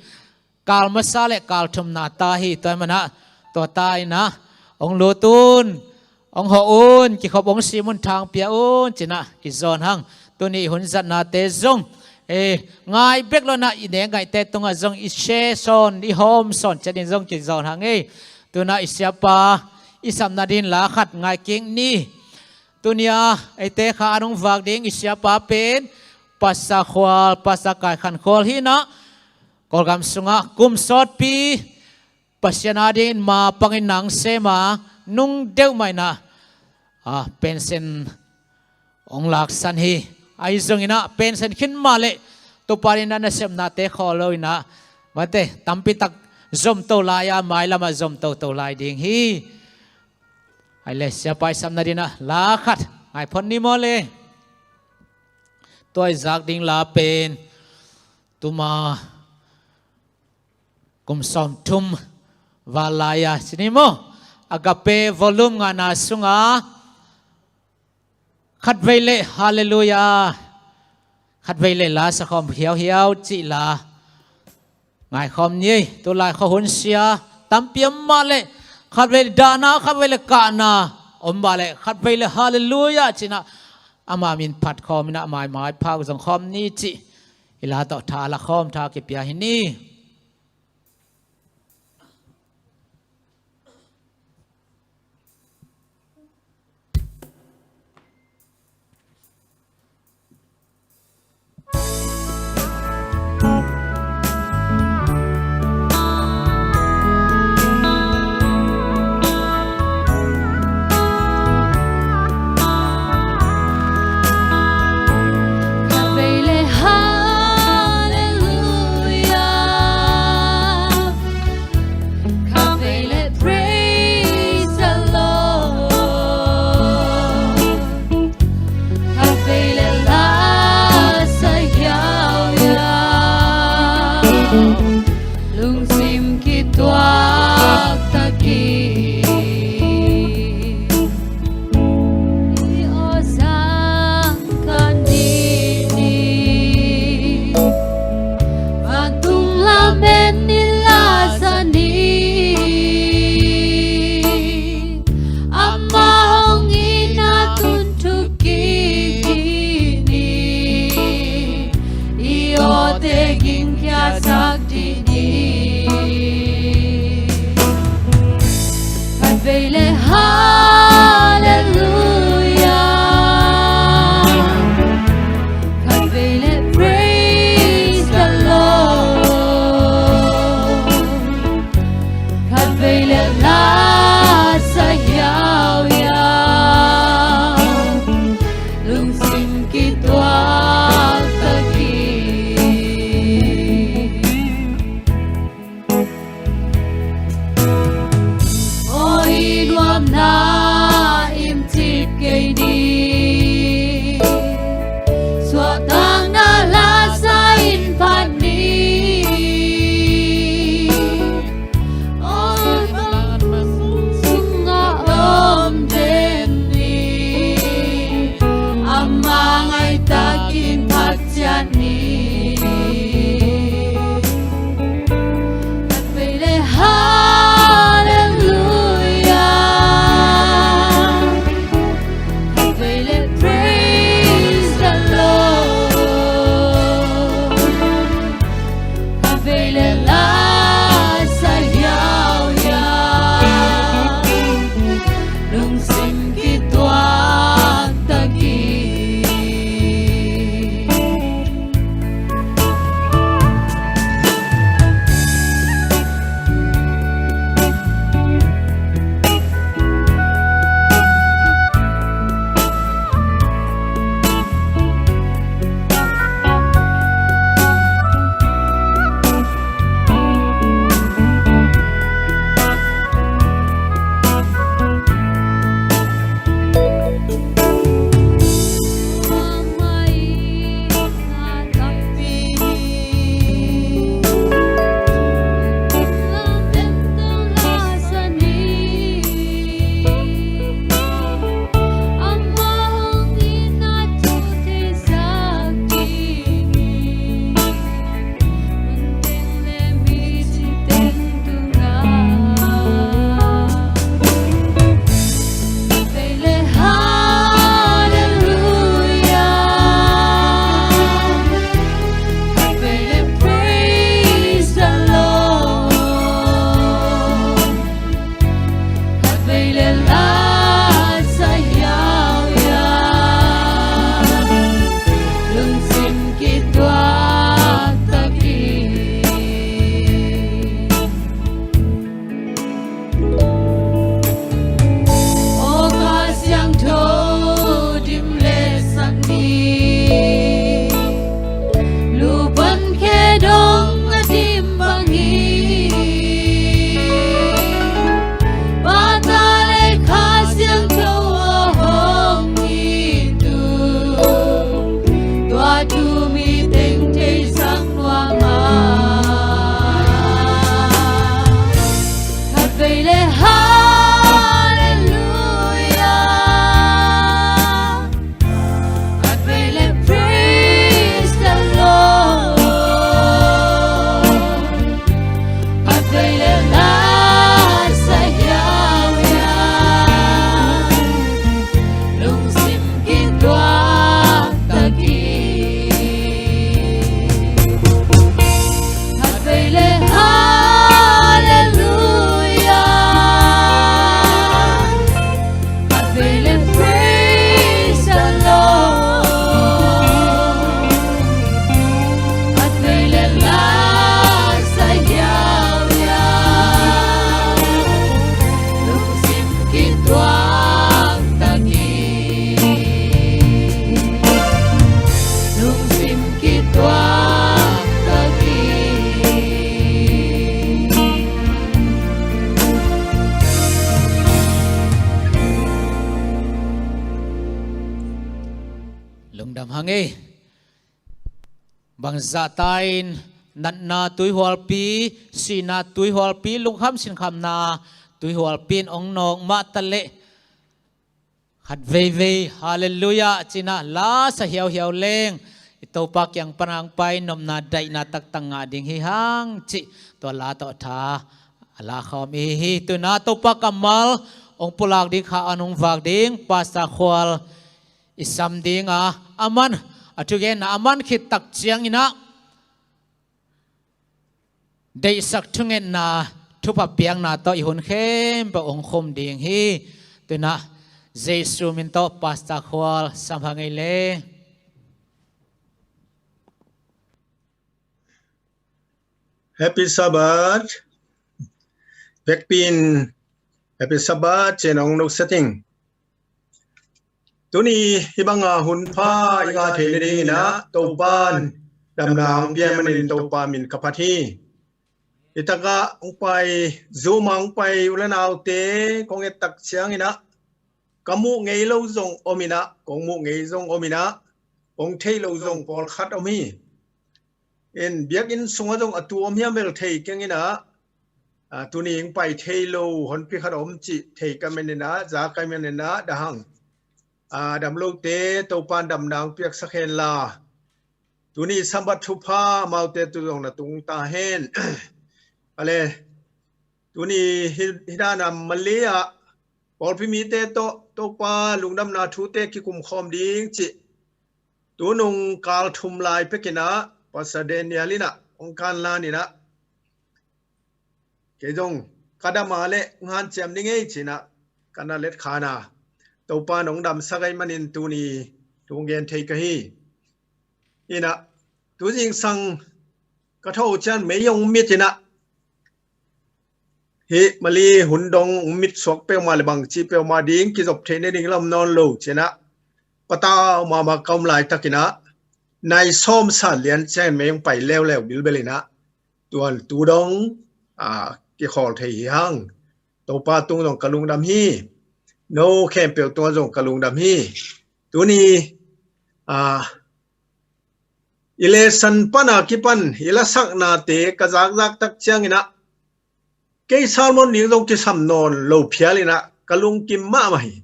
Kal masa le kal thumna ta hi, tua manah tua ta inah hong lut un, hong hawh un, kikhop hong sim un, thang pia un cinah kizawn hang. Tuni i hun zatnate zong, eh, ngai bek lo inah i nek ngaihte tungah zong i share sawn, i hawm sawn ciatin zong kizawn hang ei. Tunah i siapa i sapna dingin la khat ngai kik ni. Tunia eite kha an hong vak ding i siapa pen Pastor Khual, Pastor Kai Khan Khual hi inah, Kawlgam sungah kum sawtpi Pasian adingin ma pangin nang sem a, nung deuh mah inah, ah, pension hong laksan hi. Ahi zong inah pension khin mah leh Topa in a nasepnate khawl lo inah, mate, tampi tak zomto lai a, mailamah zomtoto lai ding hi. Ai le, siapa i sapna dingin ah la khat ngai phot ni maw le. Tua i zak ding la pen tuma kum sawmthum val lai-a ci ni maw, Agape volume ngana sunga khatvei le Hallelujah, khatvei le la sakhawm hiauhiau cih la ngaikhawm ni ei. Tulai khuahun sia tampi om mah leh, khatvei le dahna, khatvei le kahna om mah leh, khatvei le Hallelujah cinah ama min phat khawm inah maimai phak zong khawm ni cih i la tawh tha la khawm, tha kipia hi ni. Lungdam hang ei. Bangzahta in natna tuihualpi, sihna tuihualpi, lungkham sinkhamna tuihualpi in ong nawk mah taleh khat veivei, halleluiah, cinah lasa hiauhiau leng i Topa kiang pana ong pai nopna daihna taktak ngah ding hi hang cih tua la tawh tha a la khawm i hi hi. Tuna Topa kammal ong pulak ding kha an ong vak ding Pastor Khual i sam dinga, aman a thugenna aman khit tak cianginah deihsak thungetna thupha piakna tawh i hun khempeuh ong khum ding hi. Tuna Jesu min tawh Pastor Khual sam hang ei le. Happy Sabbath. Vekpi in Happy Sabbath cih ong nusia ing. Tuni hih banga hun pha i ngah theih nadinginah Topa'n damna ong pia manin Topa min ka phat hi. Hih takah ong pai, Zoom ah ong pai u le naute kong et tak cianginah ka muh ngei lo zong om inah, kong muh ngei zong om inah, kong theih lo zong pawlkhat om hi. In biakinn sungah zong a tu om hiam bel thei keng inah, a, tuni ong pai thei lo honpi khat om cih thei ka maninah, za ka maninah, dahang. A, dam lote Topa'n damna ong piaksak hen la. Tuni Sabbath thupha amaute tu zong na tung ta hen. Ale, tuni hi, hi dana Malay ah pawlpi mite tawh Topa lungdamna thute kikum khawm ding cih tunung kal thum lai pekinah Pastor Daniel inah ong kan lan inah, kei zong ka dam a leh ong hanciam ding ei cinah ka na let khan a, Topa'n ong damsak ei manin tuni thu ong gen thei ka hi. Inah tu zingsang ka tho ciang mei ong mit inah, hih Malay hun dong ong mit suak peuhmah le bangci peuhmah ding kizop theih nading lam nawn lo cinah patau mahmah ka om laitakinah nai sawm sa lian ciangin mei ong pai leuleu bilbel inah tuan tu dong, a, kikhawl thei hi hang. Topa tung zong ka lungdam hi. No khempeuh tungah zong ka lungdam hi. Tuni, a, i lesson pana kipan i lasaknate ka zakzak tak cianginah kei sermon ding zong kisam nawn lo phial inah ka lungkim mahmah hi.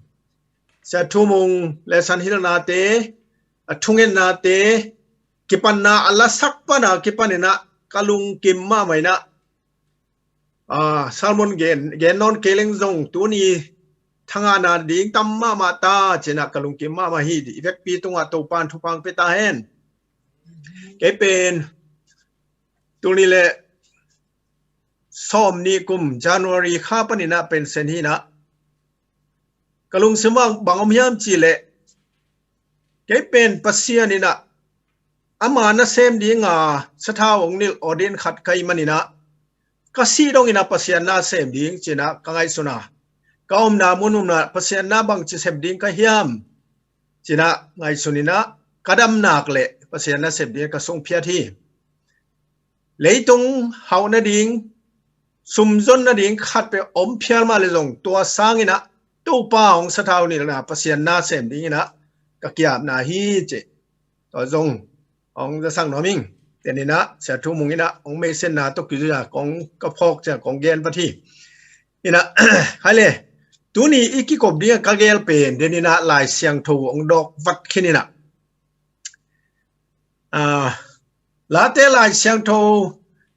Sia Thu Mung lesson hilhnate, a thungetnate, kipanna a lasak pana kipan inah ka lungkim mahmah inah, a, sermon gen, gen nawn kei leng zong tuni thangahna ding tam mahmah ta cinah ka lungkim mahmah hi. I vekpi tungah Topa'n thupha ong pia ta hen. Kei pen tul nih le sawm nih kum January kha paninah pension hi inah, ka lungsim ah bang om hiam cih leh kei pen Pasian inah ama nasem dinga sathau ong nilh ordain khat ka hih maninah ka sih dong inah Pasian na sem ding cinah ka ngaihsun a, ka omna mun unah Pasian na bangci sem ding ka hiam cinah ngaihsun inah ka dam nak leh Pasian na sem ding ka sungphiat hi. Leitung hauh nading, sumzon nading khat peuh om phial mah le zong tua sanginah Topa ong sathau nilhna Pasian na sem dinginah ka ki-apna hi cih tua zong ong zasak nuam ing. Teninah Sia Thu Mung inah ong meisenna tawh kizui a kong ka phawk ciang kong gen vat hi. Inah, hai le, tuni i kikop ding a ka gel pen teninah Lai Siangtho ong dawk vat khin inah, a, Late Lai Siangtho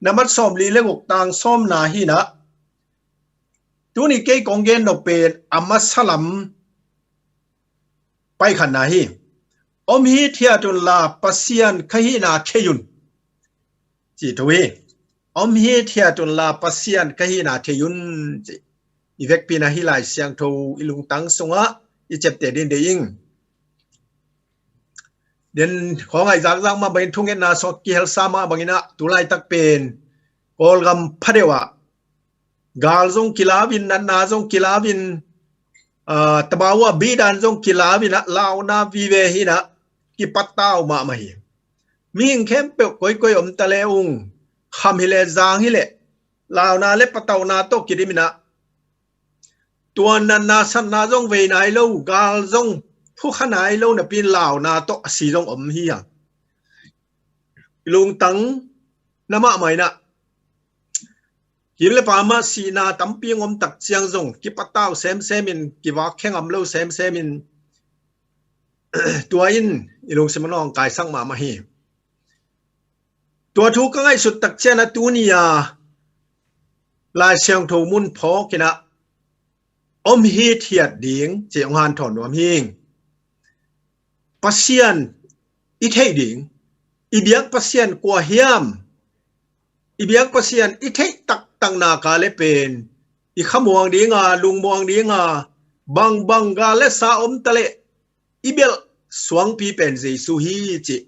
na mat sawmli le guk tang sawmna hi inah, tuni kei kong gen nop pen a masa lam paikhatna hi. Om hithiat unla Pasian ka hihna thei un, ci thu hi. Om hithiat unla Pasian ka hihna thei un, ci. I vekpi inah hih Lai Siangtho i lungtang sungah i ciapteh ding deih ing. Den khawng ah i zakzak mah bangin thungetna sungah kihelsa mah banginah tu laitak pen Kawlgam phadeuh ah gal zong kilau in, natna zong kilau in, a, tabau ah bidan zong kilau inah launa vive hi inah kipattau mahmah hi. Mihing khempeuh koikoi om ta le ung, kham hi leh zang hi leh launa le patauhna tawh kidim inah, tua natna satna zong vei nai lo, gal zong phukha nai lo napi-in launa tawh a si zong om hi hang. I lungtang na mahmah in ah, kim le pam ah sihna tampi hong om tak ciang zong kipatau semsem in, kivak khe ngam lo semsem in, tua in i lungsim hong kaisak mahmah hi. Tua thu ka ngaihsut tak ciang ah tuni-a Lai Siangtho mun phawk in ah om hithiat ding ci hong hanthawn nuam hi. Pasian i theih ding, i biak Pasian kua hiam, i biak Pasian i theih taktakna ka le pen i khamuang dinga, lungmuang dinga, bangbang gal le sa om ta leh i belh suangpi pen Jesu hi cih,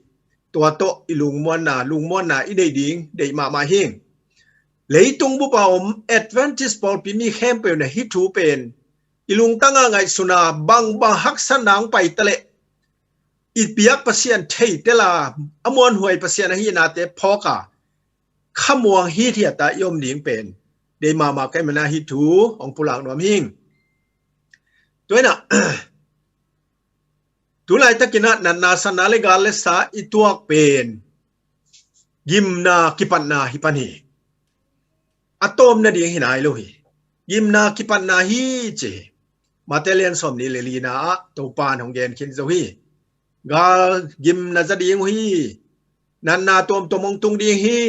tua tawh i lungmuanna, lungmuanna i neih ding deih mahmah hi. Leitung bup a om Adventist pawlpi mi khempeuh in ah hih thu pen i lungtang a ngaihsun a, bangbang haksatna hong pai ta leh i biak Pasian theitel a, a muanhuai Pasian ahihnate phawk a, khamuang hithiat a i om ding pen deih mahmah ka hih manin ah hih thu hong pulak nuam hi. Tua in ah, tu laitakin ah natna, satna le gal le sa i tuak pen gimna kipatna hi pan hi. A tawm nading hi nai lo hi. Gimna kipatna hi ci hi. Mate lian sawmnih le lina ah Topa in hong gen khin zo hi. Gal gimna za ding uh hi. Natna tuamtuam hong tung ding hi.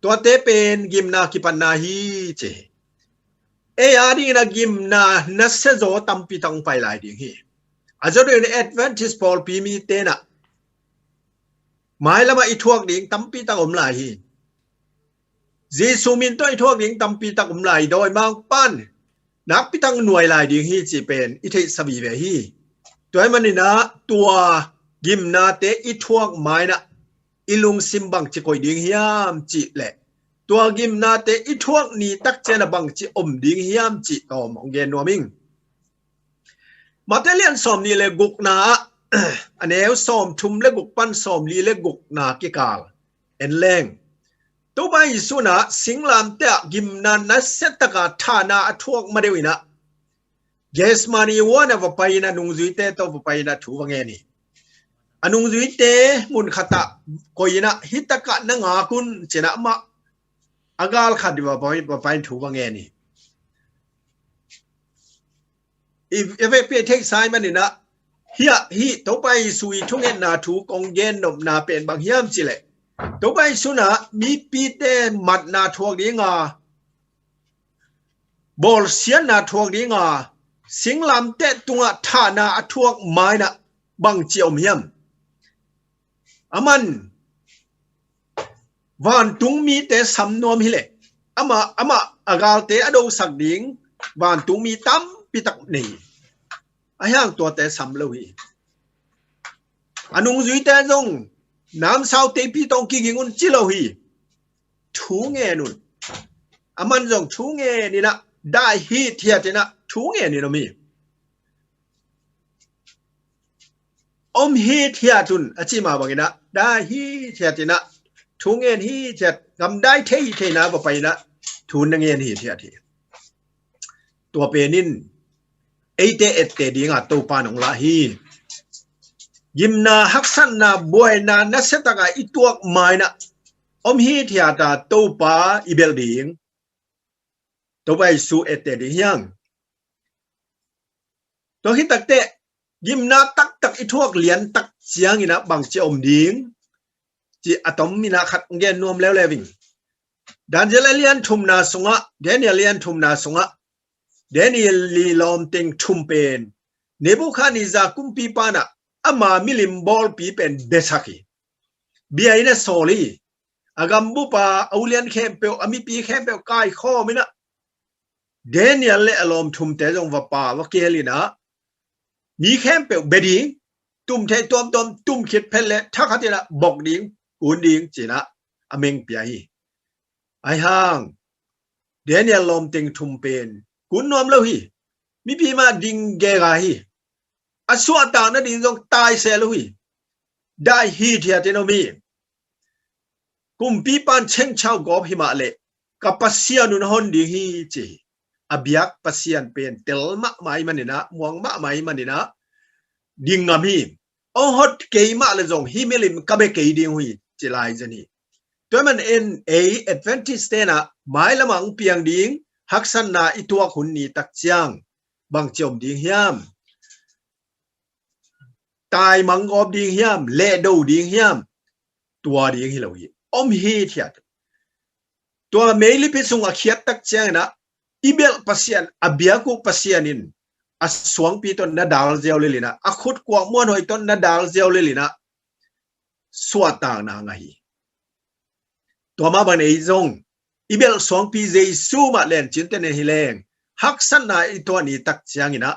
Tuate pen gimna kipatna hi ci hi. Ei a dingin ah gimna nasia zaw tampi tak hong pai lai ding hi. A zaw deuh in Adventist pawlpi mite in ah mailam ah i thuak ding tampi tak om lai hi. Jesu min tawh i thuak ding tampi tak om lai, dawimangpa'n nakpi tak nuai lai ding hi cih pen i theihsa vive hi. Tua ahih manin ah tua gimnate i thuak ma-in ah i lungsim bangci koih ding hiam cih leh, tua gimnate i thuak ni tak ciang ah bangci om ding hiam cih tawm hong gen nuam ing. Mate lian sawmnih le gukna ah, a neu sawmthum le guk pan sawmli le gukna kikal en leng, Topa Jesu in ah singlamteh ah gimna nasia tak a thahna a thuak ma deuh in ah, Gethsemane huan ah va pai in ah, nungzuite tawh va pai in ah thu va ngen hi. A nungzuite mun khat ah koih in ah, hih tak ah na ngak un ci-in ah amah a gal khat ding va pai, va pai in thu va ngen hi. I, i vekpi-a i theihsa ahih manin ah, hih ah, hih Topa Jesu i thungetna thu kong gen nopna pen bang hiam cih leh, Topa Jesu in ah mipite matna thuak ding a, bawlsiatna thuak ding a, singlamteh tungah thahna a thuak ma-in ah bangci om hiam? Aman vantung mite sam nuam hi leh, amah, amah a galte a dosak ding vantung mi tampi tak nei hi. Ahi hang tuate sam lo hi. A nungzuite zong namsau teipi tawh kiging un ci lo hi. Thu ngen un. Aman zong thu ngen in ah, dai hithiat in ah thu ngen in om hi. Om hithiat un a cih mah bangin ah, dai hithiat in ah, thu ngen hithiat, gamdai thei theihna va pai in ah thu na ngen hithiat hi. Tua pen in eite etteh ding a Topa in hong lah hi. Gimna, haksatna, buaina nasia tak a i tuak ma-in ah om hithiat a Topa i belh ding, Topa Jesu etteh ding hi hang. Tua khit takteh gimna taktak i thuak lian tak ciangin ah bangci om ding cih a tom in ah khat gen nuam leuleu ing. Daniel a lian thumna sungah, Daniel a lian thumna sungah, Daniel lawmteng thum pen Nebuchadnezzar kumpipa in ah ama milim bawlpi pen biasak hi. Bia in ah sawl hi. A gambup a, a ulian khempeuh, a mipi khempeuh kaikhawm in ah, Daniel le a lawm thumte zong va pia, va kihel in ah, mi khempeuh bia ding, tum theih tuamtuam tum khit phet leh thakhat in ah bok ding, kun ding ci-in ah a meng pia hi. Ahi hang Daniel lawmteng thum pen kun nuam lo hi. Mipi mah ding gega hi. A suahtak nading zong tai se lo hi. Dai hithiat in om hi. Kumpipa in chengchau gawp hi mah leh, ka Pasian un hon ding hi ci hi. A biak Pasian pen tel mahmah ahih manin ah, muang mahmah ahih manin ah, ding ngam hi. Hong hot kei mah le zong hih milim ka bia kei ding uh hi, ci lai zen hi. Tua man en ei Adventist tenah mailamah hong piang ding haksatna i tuak hun ni tak ciang bang ci om ding hiam? Taimang gawp ding hiam, lehdo ding hiam? Tua ding hi lo hi. Om hithiat. Tua meilipi sung a khiat tak cianginah i belh Pasian, a biak uh Pasian in a suangpi tawh na dal ziau lelinah, a khut kuak muanhuai tawh na dal ziau lelinah suahtakna ngah hi. Tua mah bang ei zong i belh suangpi Jesu mah lencin tene hi leng, haksatna i tuah ni tak cianginah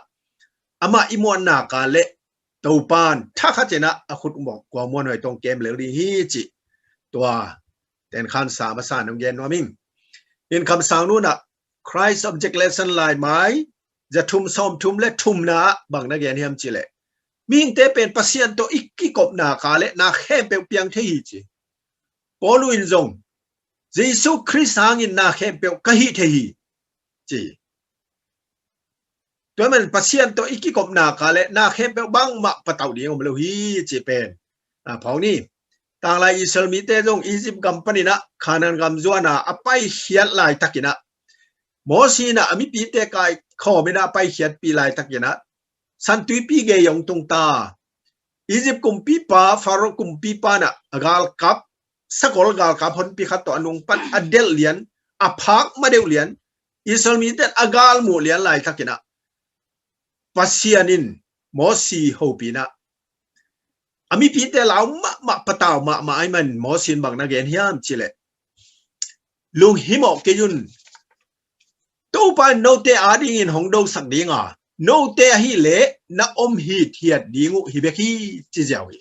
amah i muanna ka le Topan thakhatinah a khut kuak muanhuai tawh kem lel ding hi, cih tua tenkhan sa masa nong gen nuam ing. In Khamsang nunah Christ Object Lesson laimai za thum sawm thum le thumna ah bang na gen hiam cileh, mihingte pen Pasian tawh i kikopna ka le na khempeuh piang thei hi, ci. Paulu in zong Jesu Khrist hangin na khempeuh ka hih thei hi, ci. Tua man Pasian tawh i kikopna ka le na khempeuh bangmah patauh ding om lo hi, ci pen a phawk ni. Tanglai Israel mite zong Egypt gam paninah Canaan gam zuana a paikhiat laitakinah, Mosi inah a mipite kaikhawm inah a paikhiatpih laitakinah Santuipi gei hong tungta. Egypt kumpipa, Pharaoh kumpipa inah a galkap, sakol galkap honpi khat tawh a nung pan a delh lian, a phak ma deuh lian, Israel mite a galmuh lian laitakinah Pasian in Mosi hopih inah a mipite lau mahmah, patau mahmah ahih man Mosi in bang na gen hiam cileh, lunghimawh kei un. Topa in note adingin hong dosak dinga, note ahileh na om hithiat ding uh hi bek hi, ci ziau hi.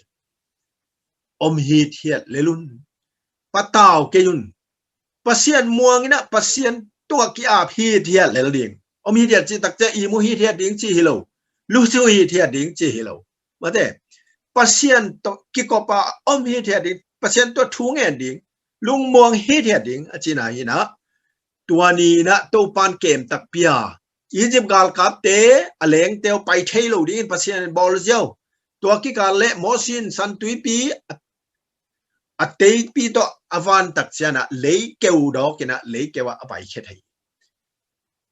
Om hithiat lel un. Patau kei un. Pasian muanginah Pasian tungah ki-ap hithiat lel ding. Om hithiat cih takciang ihmu hithiat ding cih hi lo. Lusu hithiat ding cih hi lo. Mate, Pasian tawh kikopa om hithiat ding, Pasian tawh thu ngen ding, lungmuang hithiat ding a cina hinah. Tua ni inah Topan kem takpi a, Egypt galkapte a lengte uh pai thei lo dingin Pasian in bawl ziau. Tua kikal le Mosi in Santuipi a, a teipi tawh a van tak cianah leikeu dawkinah leikeu ah a paikhia thei.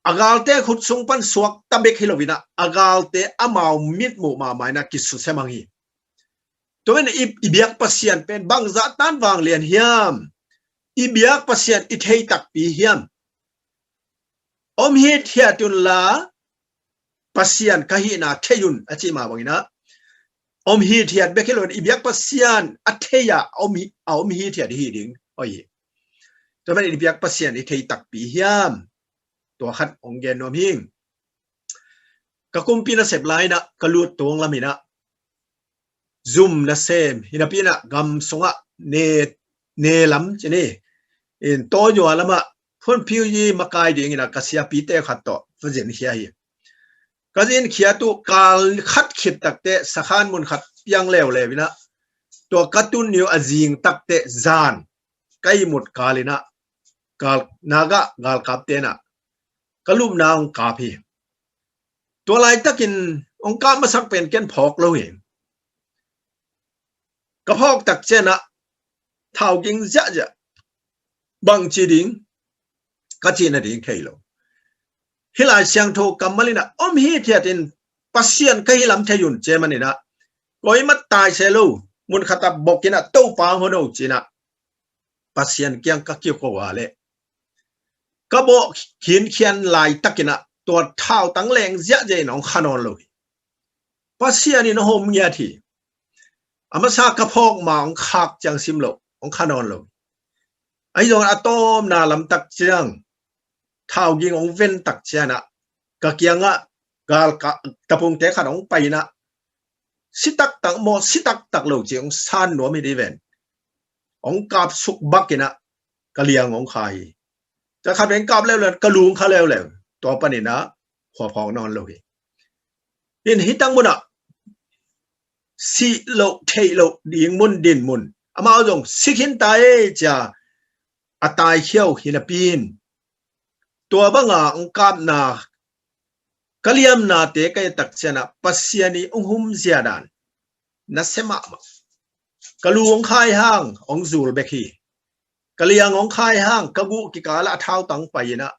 A galte khut sung pan suakta bek hi loinah a galte amau mitmuh mahmah inah kisusia mang hi. Tua in i, i biak Pasian pen bangzah tan vanglian hiam? I biak Pasian i thei takpi hiam? Om hithiat unla Pasian ka hihna thei un a cih mah banginah om hithiat bek hi loin i biak Pasian a thei a om hi, a om hithiat hi ding. Oi hi. Tua man i biak Pasian i thei takpi hiam? Tua khat hong gen nuam hing. Ka kumpi nasep lai inah ka lut tung lam inah zum nasem, hinapinah gam sungah ne, ne lam cini in tawnyua lamah phunphiu yi makai dinginah ka siapite khat tawh va zinkhia hi. Ka zinkhiat uh kal khat khit takte sakhan mun khat piang leuleu inah tua ka tun niu a zing takte zan ka ihmut kalinah gal, Naga galkap tenah ka lupna hong kap hi. Tua laitakin hong kap masak pen ken phawk lo hi. Ka phawk tak cianah thau ging ziahziah, bangci ding ka cihna ding thei lo. Hih Lai Siangtho kammal inah om hithiatin Pasian ka hih lam thei un ci maninah koimat tai se lo, mun khatah bok inah Topa hong hon o cinah Pasian kiang ka kiko a leh ka bawh khinkhian laitakinah tua thautang leng ziahziah in hong kha nawn lo hi. Pasian in hong hom ngiat hi. A masa ka phawk ma hong khak ciang sim lo, hong kha nawn lo hi. Ahi zongin a tawpna lamtak ciang thau ging hong ven tak cianah ka kiangah gal ka, tapungte khat hong pai inah si taktak maw, si taktak lo ci hong san nuam hi dih ven. Hong kap suk bak inah ka liang hong kha hi. Ca khat ven kap leuleu ka lung kha leuleu. Tua paninah khuaphawk nawn lo hi. In hitang munah sih loh theih loh ding mun din mun amau zong si khin ta e cia a taikhia uh hinapin tua banga hong kapna Ka liamnate ka et tak ciangin ah Pasian i hong humzia dan nasia mahmah. Ka lu hong khai hang hong zul bek hi. Ka liang hong khai hang ka guh kikal ah a thautang pai-in ah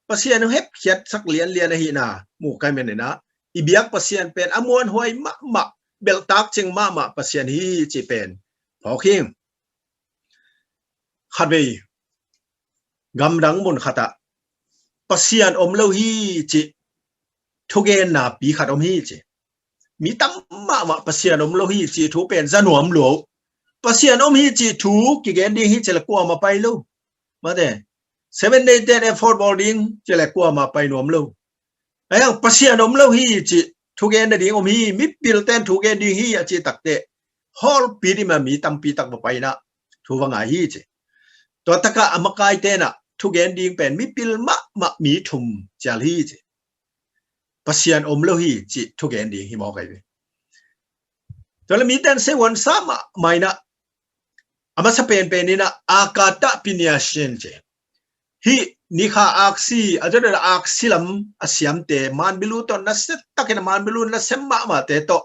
Pasian hong hepkhiatsak lianlian ahihna mu ka hih manin ah i biak Pasian pen a muanhuai mahmah, belhtak cing mahmah Pasian hi cih pen phawk hi. Khatvei gamdang mun khat ah Pasian om lo hi cih thugenna pi khat om hi ci. Mi tam mahmah Pasian om lo hi cih thu pen za nuam lo. Pasian om hi cih thu kigen ding hi ci leh kuamah pai lo. Mate, Seven Day ten effort bawl ding ci leh kuamah pai nuam lo. Ahi hang Pasian om lo hi cih thugen nading om hi, mipilte'n thugen ding hi a cih takteh hawlpi ding mah mi tampi tak va pai-in ah thu va ngai hi ci. Tua tak ah a makaite'n ah thugen ding pen mipil mahmah mi thum cial hi ci. Pasian om lo hi cih thugen ding hi mawk ahi ve. Tua leh mite'n sei huan sa mahmah in ah a masa penpen in ah akata pinyasin ci. Hih nikha aksi, a zon a aksi lam a siamte, manbilu tawh nasia takin a manbilu nasia mahmahte tawh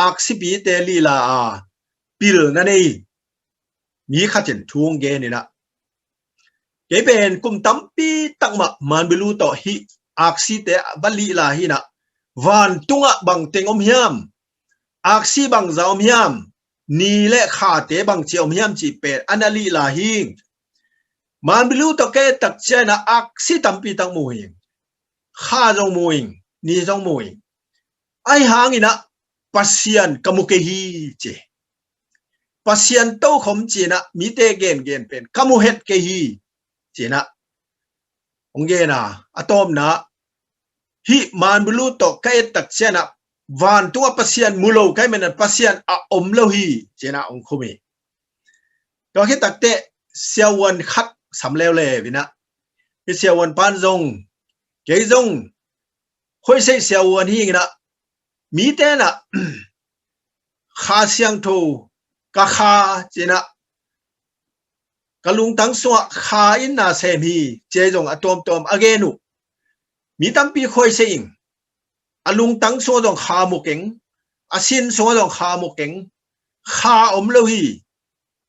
aksipite lihla a pilna nei mi khat in thu hong gen in ah, kei pen kum tampi tak mah manbilu tawh hih aksite va lihla hi-in ah, vantungah bangteng om hiam, aksi bangzah om hiam, ni le khate bangci om hiam cih pen a na lihla hi. Manbilu tawh ka et tak ciangin ah aksi tampi tak mu hi. Kha zong mu hi, ni zong mu hi. Ahi hangin ah Pasian ka mu kei hi ci. Pasian tokhom ci-in ah mite gengen pen ka mu het kei hi ci-in ah hong gen a, a tawpna hih manbilu tawh ka et tak ciangin ah vantungah Pasian mu lo ka hih manin ah Pasian a om lo hi ci-in ah hong khum hi. Tua khit takteh siavuan khat sam leuleu in ah, hih siavuan pa'n zong, kei zong khuaiseih siavuan hi-in ah, mite'n ah Kha Siangtho ka kha ci-in ah, ka lungtang sungah kha in na sem hi ci-a zong a tuamtuam a gen uh mi tampi khuaiseih ing. A lungtang sungah zong kha mu keng, a sin sungah zong kha mu keng. Kha om lo hi,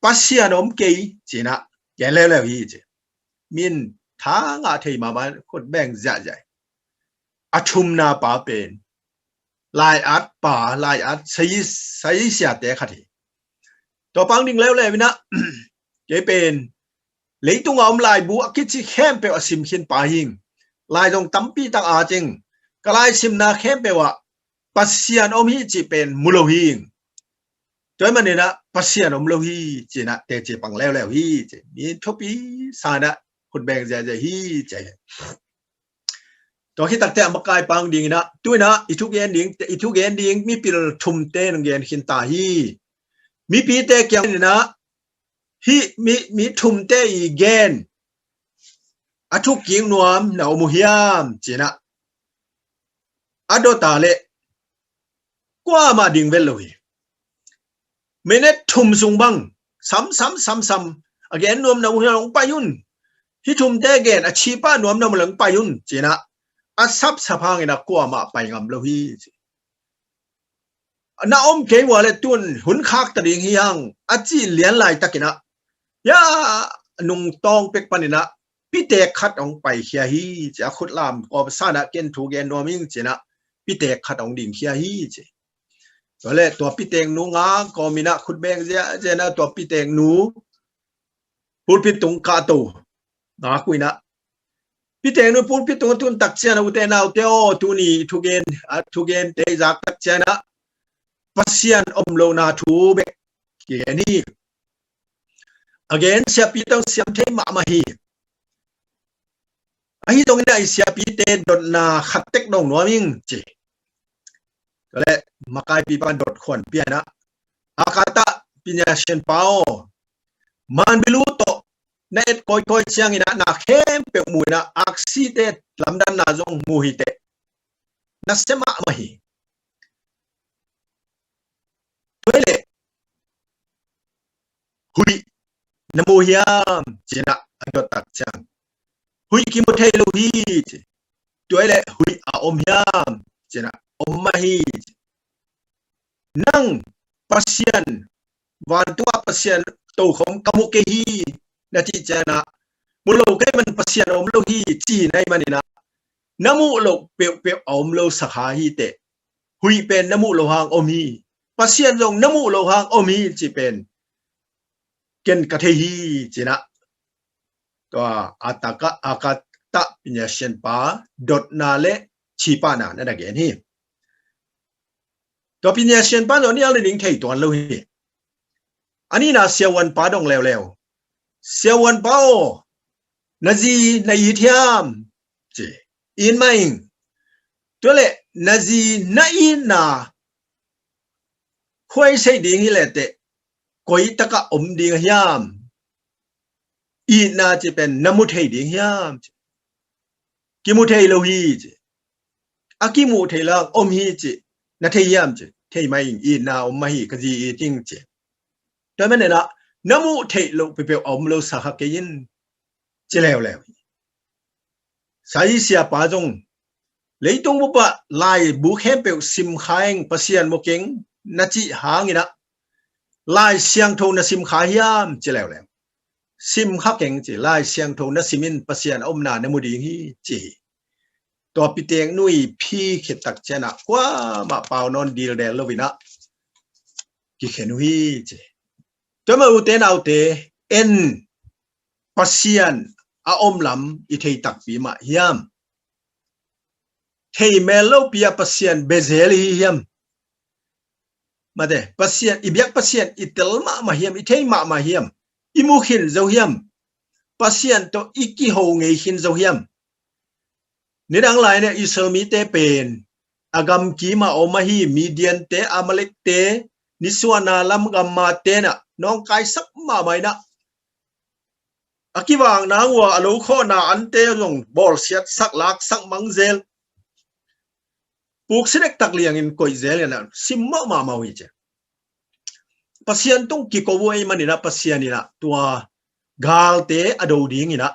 Pasian om kei ci-in ah gen leuleu hi ci. Min tha ngah thei mahmah, khut beng ziahziah. A thumna pa pen lai-at pa, lai-at sai, saisiate khat hi. Tua pang ding leuleu in ah kei pen leitungah om laibu a kici khempeuh a sim khin pa hi ing. Lai zong tampi tak a cing. Ka lai simna khempeuh ah Pasian om hi cih pen mu lo hi ing. Tua ahih manin ah Pasian om lo hi ci-in ah teci pang leuleu hi ci. Mi thupi sa-in ah khut beng ziahziah hi ci. Tua khit takteh a makai pang ding in ah, tu-in ah i thugen ding, i thugen ding mipil thumte nong gen khin ta hi. Mipite kiang in ah hih mi, mi thumte i gen a thuk kik nuam na om uh hiam ci-in ah a dot a leh kuamah ding vet lo hi. Minute thum sung bang sam, sam, sam, sam, a gen nuam na om hiam hong pai un. Hih thumte gen a cih pah nuam na om leh hong pai un ci-in ah a sapsap hangin ah kuamah pai ngam lo hi ci. Na om kei uh a leh tu-in hun khak ta ding hi hang a cih lian laitakin ah, ya, nungtawng pek panin ah pitek khat hong paikhia hi ci. A khut lam kawm sa-in ah ken thu gen nuam ing ci-in ah pitek khat hong dingkhia hi ci. Tua leh tua pitek nu ngang kawmin ah khut beng ziahziah in ah tua pitek nu pulpit tung kahto ngak uh in ah, pitek nu pulpit tung a tun tak ciangin ah, ute naute aw, tuni thugen, a thugente i zak tak ciangin ah Pasian om lohna thu bek kigen hi. A gen siapi tawh siam thei mahmah hi. Ahi zongin ah i siapite dotna khat tek dong nuam ing ci. Tua leh makaipipa dot khuan pia-in ah, akata pinyasin pa aw, manbilu tawh na et kawikawi ciangin ah na khempeuh mu-in ah aksite lamdanna zong mu hi teh. Nasia mahmah hi. Tua leh huih na mu hiam ci-in ah a dot tak ciang, huih kimu thei lo hi ci. tua i le huih a om hiam? Ci-in ah om mah hi. Nang Pasian, vantung a Pasian tokhom ka mu kei hi na cih ciangin ah, mu lo kei man Pasian a om lo hi ci na hih manin ah, na muh loh peuhpeuh a om lo sa kha hi teh, huih pen na muh loh hang om hi, Pasian zong na muh loh hang om hi cih pen ken ka thei hi ci-in ah, tua a taka a ka ta pinya sianpa dotna le cipahna na na gen hi. Tua pinya sianpa zong nial na ding thei tuan lo hi. A nihna siavuanpa dong leuleu. Siavuanpa aw, na zi na it hiam? Ci. It mah ing. Tua le na zi na itna khuai sei ding hi le teh koi takah om ding a hiam? Itna cih pen na mu thei ding hiam? Ci. Kimu thei lo hi ci. A kimuh theih lo hang om hi ci. Na thei hiam ci. Thei mah ing, itna om mah hi, ka zi it ing ci. Tua manin ah na muh theih loh peuhpeuh a om lo sa kha kei in ci leuleu hi. Sa i siapa zong leitung bup ah laibu khempeuh sim kha ing, Pasian mu keng na cih hangin ah Lai Siangtho na sim kha hiam ci leuleu. Sim kha keng ci, Lai Siangtho na sim in Pasian a omna na mu ding hi ci hi. Tua pitek nui phi khit tak ciangin ah kuamah pau nawn dildel lo-in ah kikhen uh hi ci. Tua mah ute naute, en Pasian a om lam i thei takpi mah hiam? Thei mel lopi a Pasian bia zel i hi hiam? Mate, Pasian, i biak Pasian i tel mahmah hiam? I thei mahmah hiam? I mu khin zo hiam? Pasian tawh i kiho ngei khin zo hiam? Nidang lai-in ah Israel mite pen a gamkim ah om ahi Midiante, Amalekte, nisuahna lam gamma te in ah nawngkaisak mahmah in ah, a kivak nang ua a lo khawhna ante zong bawlsiatsak, laksak mang zel, puksi dektak liangin koih zel in ah simmawh mahmah uh hi ci. Pasian tung kiko uh ahih manin ah Pasian in ah tua galte a do dingin ah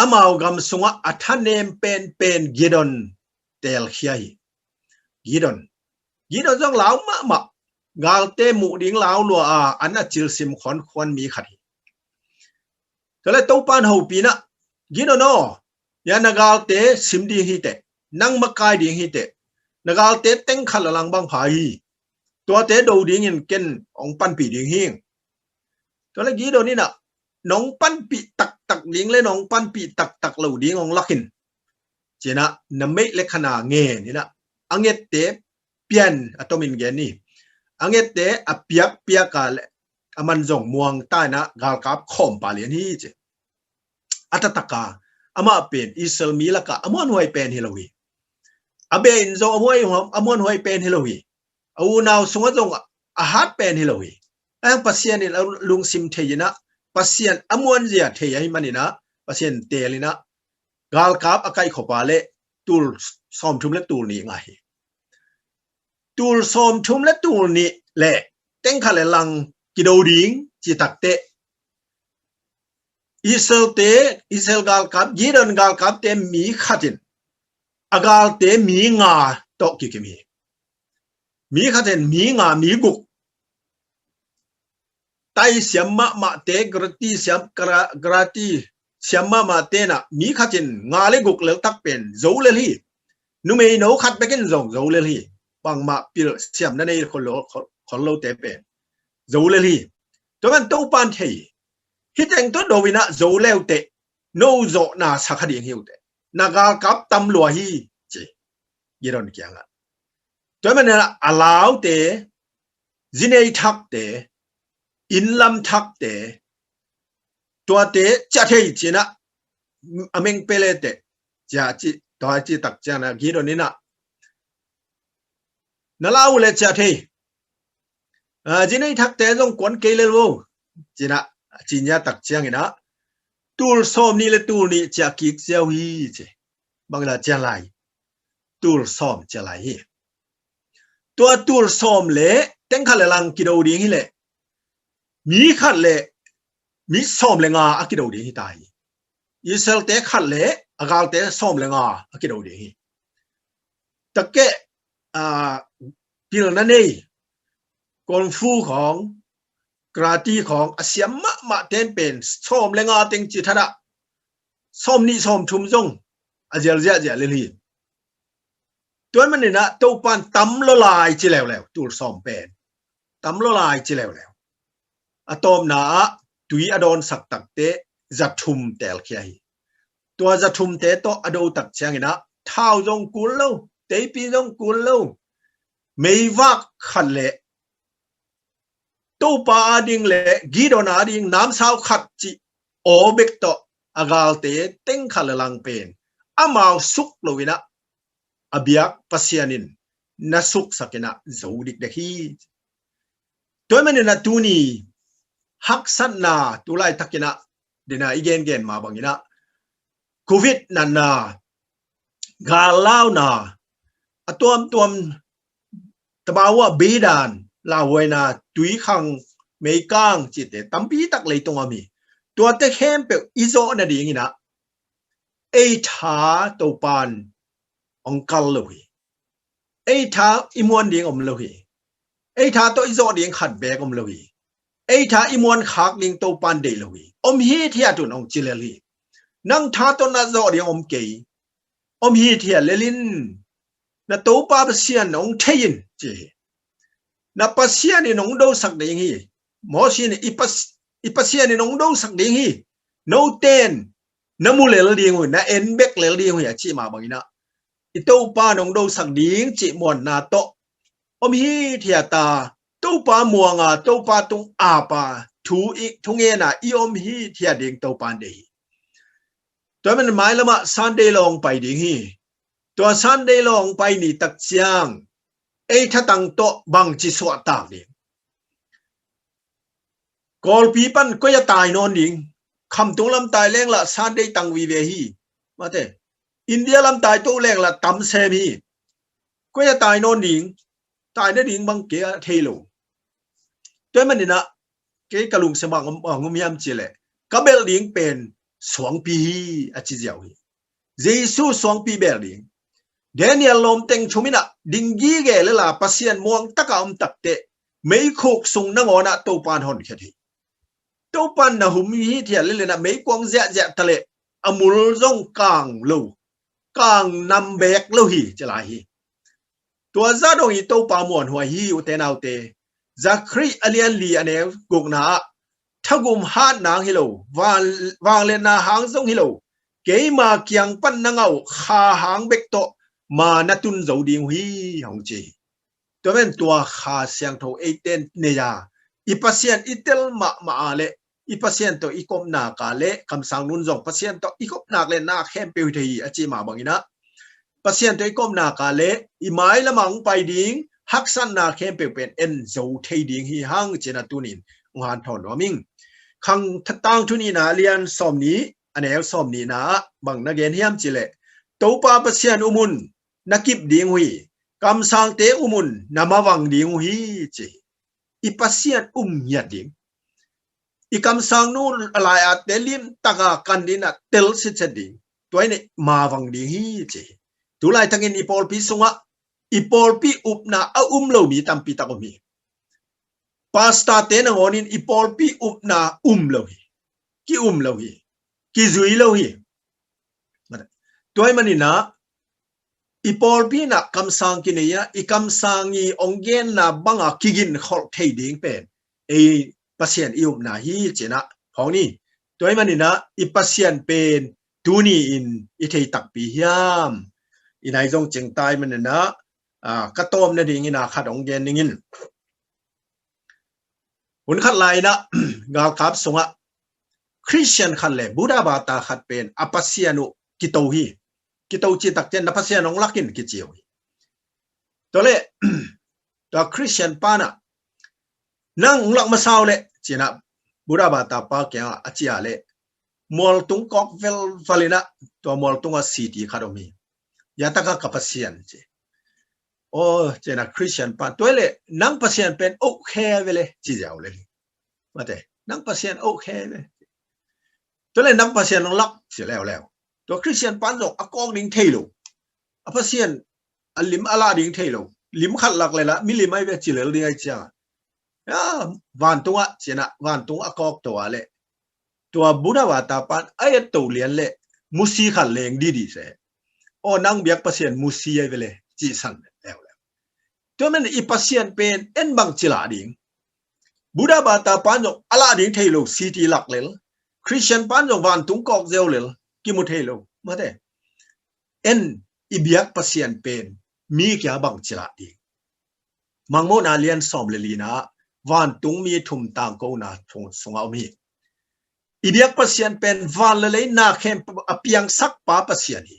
amau gam sungah a thanem penpen Gideon teelkhia hi. Gideon. Gideon zong lau mahmah. Galte muh ding lau lua a an a cilsim khuankhuan mi khat hi. Tua le Topa in hopih in ah, Gideon aw, ya na galte sim ding hi teh, nang makai ding hi teh, na galte teng khat le lang bang pha hi. Tuate do dingin ken hong panpih ding hi. Tua le Gideon in ah nong panpih taktak ding le nong panpih taktak lo ding hong lak in ci-in ah na meih le khan a ngen in ah a ngette pian a tomin gen ni. A ngette a piakpiak a le a man zong muang ta in ah galkap khawm pah lian hi ci. A taktak a amah pen Israel mi lakah a muanhuai pen hi lo hi. A beh in zong a muai, a muanhuai pen hi lo hi. A unau sungah zong a hat pen hi lo hi. A hang Pasian in a lungsim thei in ah Pasian a muanzia thei ahih manin ah Pasian teel in ah galkap a kaih khop a le tul sawmthum le tul nih ngah hi. Tul sawmthum le tul nih le teng khat le lang kido ding ci takteh Israelte, Israel galkap, Gideon galkapte mi khat in a galte mi nga tawh kikim hi. Mi khat in mi nga, mi guk, tai siam mahmahte, karate siam, kara-, karate siam mahmahte in ah mi khat in nga le guk leltak pen zo lel hi. Numei no khat bekin zong zo lel hi. Bangmah pilsiamna nei khol lo, khol, khol lote pen zo lel hi. Tua man Topa in thei hi. Hih teng tawh do in ah zo le uh teh, no zawhna sa kha ding hi uh teh, na galkap tam lua hi ci. Gideon kiangah. Tua man in ah a laute, zinei thakte, innlam thakte, tuate ciah thei ci-in ah a meng pele teh ciah ci, tua ci tak ciangin ah Gideon in ah na lau le ciah thei. A, zinei thakte zong kuan kei lel vo ci-in ah a ci nia tak ciangin ah tul sawm nih le tul nih ciah kik ziau hi ci. Bang la ciah lai? Tul sawm ciah lai hi. Tua tul sawm le teng khat le lang kido ding hi leh mi khat le mi sawm le nga a kido ding hi ta hi. Israelte khat le a galte sawm le nga a kido ding hi. Takeh, a, pilna nei, kung fu khawng, karate khawng a siam mahmah ten pen sawm le nga teng ci thadah, sawm nih sawm thum zong a zial ziahziah lel hi. Tua maninah Topan tam lawlai ci leuleu, tul sawm pen tam lawlai ci leuleu. A tawpna ah tui a dawnsak takte za thum teelkhia hi. Tua za thumte tawh a do tak cianginah thau zong kul lo, teipi zong kul lo, meivak khat le Topa ading le Gideon ading namsau khat cih aw bek tawh a galte teng khat le lang pen amau suk loinah a biak Pasian in na suksakinah zo dikdek hi. Tua maninah tuni haksatna, tu laitakinah dena i gengen mah banginah Covid natna, gallauna, a tuamtuam, tamaua bidan, lauhuaina, tuikhang, meikang cihte tampi tak leitung om hi. Tuate khempeuh i zawh nadinginah ei tha Topan hong kal lo hi. Ei tha i muan ding om lo hi. Ei tha tawh i zawh ding khat beek om lo hi. Ei tha i muan khak ding Topan deih lo hi. Om hithiat un hong ci lel hi. Nang tha tawh na zawh ding om kei. Om hithiat lel in, na Topa Pasian hong thei in ci hi. Na Pasian in hong dosak ding hi. Moses in i, pas, i Pasian in hong dosak ding hi. Noten na mu lel ding uh hi, na en bek lel ding uh hi a cih mah banginah i Topa nong dosak ding cih muanna tawh om hithiat a, Topa muanga, Topa tung apa thu i thungena i om hithiat ding Topan deih hi. Tua man mailamah Sunday law hong pai ding hi. Tua Sunday law hong pai ni tak ciang ei thatang tawh bangci suahtak ding? Kawlpi pan koi a tai nawn ding? Khamtung lam tai lenglah Sunday tang vive hi. Mate, India lam tai to lenglah tam sem hi. Koi a tai nawn ding? Tai nading bang kei a thei lo. Tua maninah kei ka lungsim ah ngum, ngum hiam cileh ka belh ding pen suangpi hi a ci ziau hi. Jesu suangpi belh ding. Daniel lawmteng thuminah ding gige lela Pasian muang taka om takte meikhuk sung nangawnah Topan honkhiat hi. Topan na hum hithiat lelenah meikuang ziahziah taleh a mul zong kang lo, kang nam beek lo hi ci lai hi. Tua zah dong i Topa muanhuai hi ute naute. Zakhrih a lian li a neu gukna ah thagum hat nang hi lo, vang, vangliatna hang zong hi lo, keima kiang pan na ngah uh kha hang bek tawh ma na tun zo ding uh hi hong ci hi. Tua men tua kha siangtho eiten nei a, i Pasian i tel mahmah a le i Pasian tawh i kopnak a le kamsang nun zong Pasian tawh i kopnak le na khempeuh hi thei hi a ci mah banginah Pasian tawh i kopnak a le i mailamah hong pai ding haksatna khempeuh pen en zo thei ding hi hang cina tunin hong hanthawn nuam ing. Khang Tangthu nihna a lian sawm nih a neu sawm nihna ah bang na gen hiam cileh Topa Pasian um un na kip ding uh hi. Kamsangte um un na mavang ding uh hi ci. I Pasian um ngiat ding. I kamsang nu a lai-atte limtaka kan dinah tel sitset ding. Tua in mavang ding hi ci. Tu laitakin i pawlpi sungah i pawlpi upna a um lo mi tampi tak um hi. Pastorte nangawnin i pawlpi upna um lo hi. Ki um lo hi. Kizui lo hi. Tua hi maninah i pawlpi inah kamsang kinei a, i kamsang i ong genna banga kigin kholh thei ding pen ei Pasian i upna hi cinah phawng ni. Tua hi maninah i Pasian pen tuni in i thei takpi hiam? I nai zong cingtai maninah, a, ka tawm nadingin a khat ong gen ningin. Hun khat lai inah galkap sungah Khristian khat le Buddha bata khat pen a Pasian uh kito hi. Kito ci takcian na Pasian hong lakin kici uh hi. Tua le tua Khristian panah nang hong lak masa uh leh cinah Buddha bata pa kiangah a cia le mualtung kawk velval inah tua mualtungah siti khat om hi. Yataka ka Pasian ci. Aw cinah Khristian pan tua le nang Pasian pen oh khe vele ci ziau le hi. Mate, nang Pasian oh khe vele. Tua le nang Pasian hong lak ci leuleu. Tua Khristian pan zong a kawk ding thei lo. A Pasian a lim a lah ding thei lo. Lim khat lak le lah milim ai ve ci lel ding ai cia. Ya, vantungah cinah vantung a kawk to a le tua Buddha bata pan a et to lian le musi khat leng didi se. Aw, nang biak Pasian musi ai ve le ci san leuleu. Tua men i Pasian pen en bang ci lah ding. Buddha bata pan zong a lah ding thei lo, city lak lel. Khristian pan zong vantung kawk zeu lel, kimu thei lo. Mate. En i biak Pasian pen mi kia bang ci lah ding. Mangmuhna lian sawm le lina, vantungmi thum tangkona thung sungah om hi. I biak Pasian pen van le lei na khempeuh a piangsak pa Pasian hi.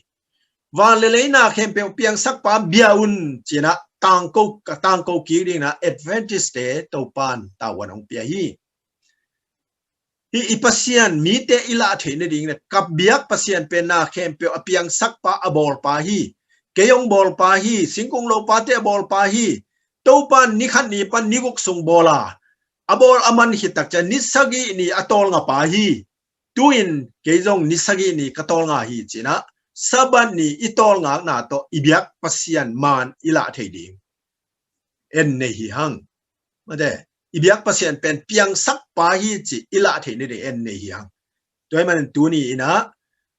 Van le lei na khempeuh a piangsak pa bia un cinah tangko, ka tangko kik dingna Adventist te Topan tavuan hong pia hi. Hi i Pasian mite i lah theih nading le ka biak Pasian pen na khempeuh a piangsak pa a bawl pa hi. Kei hong bawl pa hi, singkung lo pate a bawl pa hi. Topan ni khat ni pan ni guk sung bawl a, a bawl a man khit tak ciang ni sagih ni a tawlnga pa hi. Tu-in kei zong ni sagih ni ka tawlnga hi cinah Sabbath ni i tawlngakna tawh i biak Pasian maan i lah thei ding en nei hi hang. Mate, i biak Pasian pen piangsak pa hi ci i lah thei nading en nei hi hang. Tua hi manin tuni inah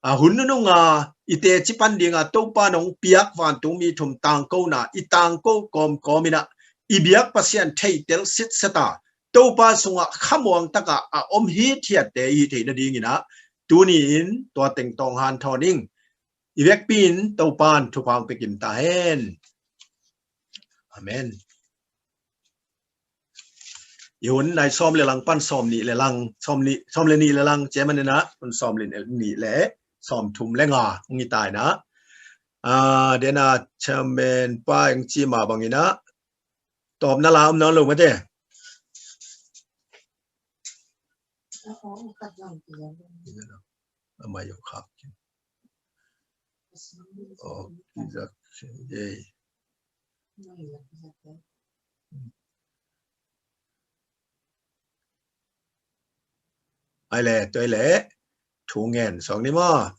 a hun nununga i teci pan dinga Topa nong piak vantungmi thum tangkona i tangko kawmkawm inah i biak Pasian theitel sitseta Topa sungah khamuang takah a om hithiatte i hih theih nadinginah tuni in tua teng tawng hanthawn ing. I vekpi in Topan thupha hong pia kim ta hen. Amen. I hun nai sawm le lang pan sawm nih le lang, sawm nih, sawm le nih le lang, cia maninah hun sawm le nih le sawm thum le nga hong i tainah. Ah, dena chairman pa eng ci mah banginah tawpna la om nawn lo mate. Amai yau khak. Oh, kizak. Yei. Ai le, tua le. Thu ngen sawng ni maw?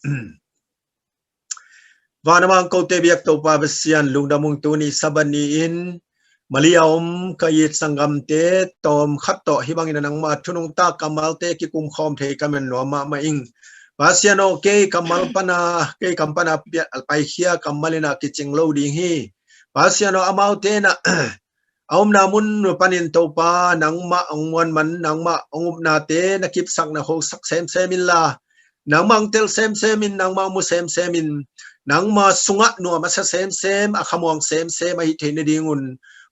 Van a mang kote biak Topa Pasian lungdam ung, tuni Sabbath ni-in Malaysia om ka it sanggamte tawm khat tawh hih bangin a nangma thu nungta kammalte kikum khawm thei ka man nuam mahmah ing. Pasian aw, kei kammal pana, kei kam pana paikhia kammal inah kicing lo ding hi. Pasian aw, amaute inah a omna mun panin Topa nangmah hong muan man, nangmah hong upnate na kipsak na khosak semsem inla, nangmah hong tel semsem in, nangmah hong mu semsem in, nangmah sungah nuam a sa semsem, a khamuang semsem ahi thei nadingun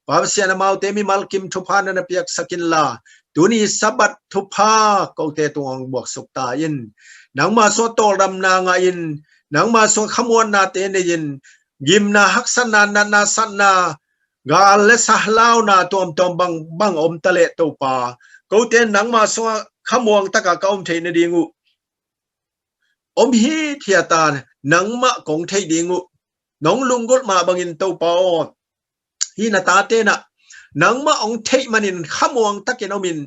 Pa Pasian, amaute mimal kim thupha na na piaksak inla, tuni Sabbath thupha kote tungah hong buaksuk ta in. Nangmah sungah tawldamna ngah in, nangmah sungah khamuannate nei in, gimna, haksatna, natna, satna, gal le sa launa tuamtuam bang bang om ta leh Topa, kote nangmah sungah khamuang takah ka om theih nading uh, om hithiat a nangmah kong theih ding uh nong lunggulh mah bangin Topa aw, hih na tate nah nangmah hong theih manin khamuang takin om in,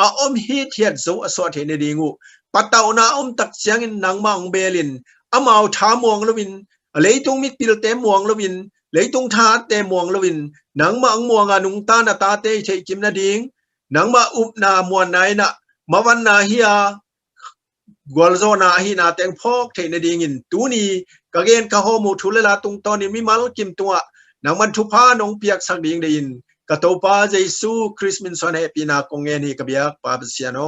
a om hithiat zo a suah theih nading uh patauhna a om tak ciangin nangmah hong beel in, amau tha muang loin, a leitung mipilte muang loin, leitung thahatte muang loin, nangmah hong muanga nungta na tate i theih kim nading, nangmah upna muanna inah mavanna hi a, gualzawhna ahihna teng phawk theih nadingin tuni ka gen ka hawm uh thu le la tungtawnin mimal kim tungah nangman thupha nong piaksak ding deihin ka Topa Jesu Khrist min suan hehpihna kong ngen hi ka biak Pa Pasian aw.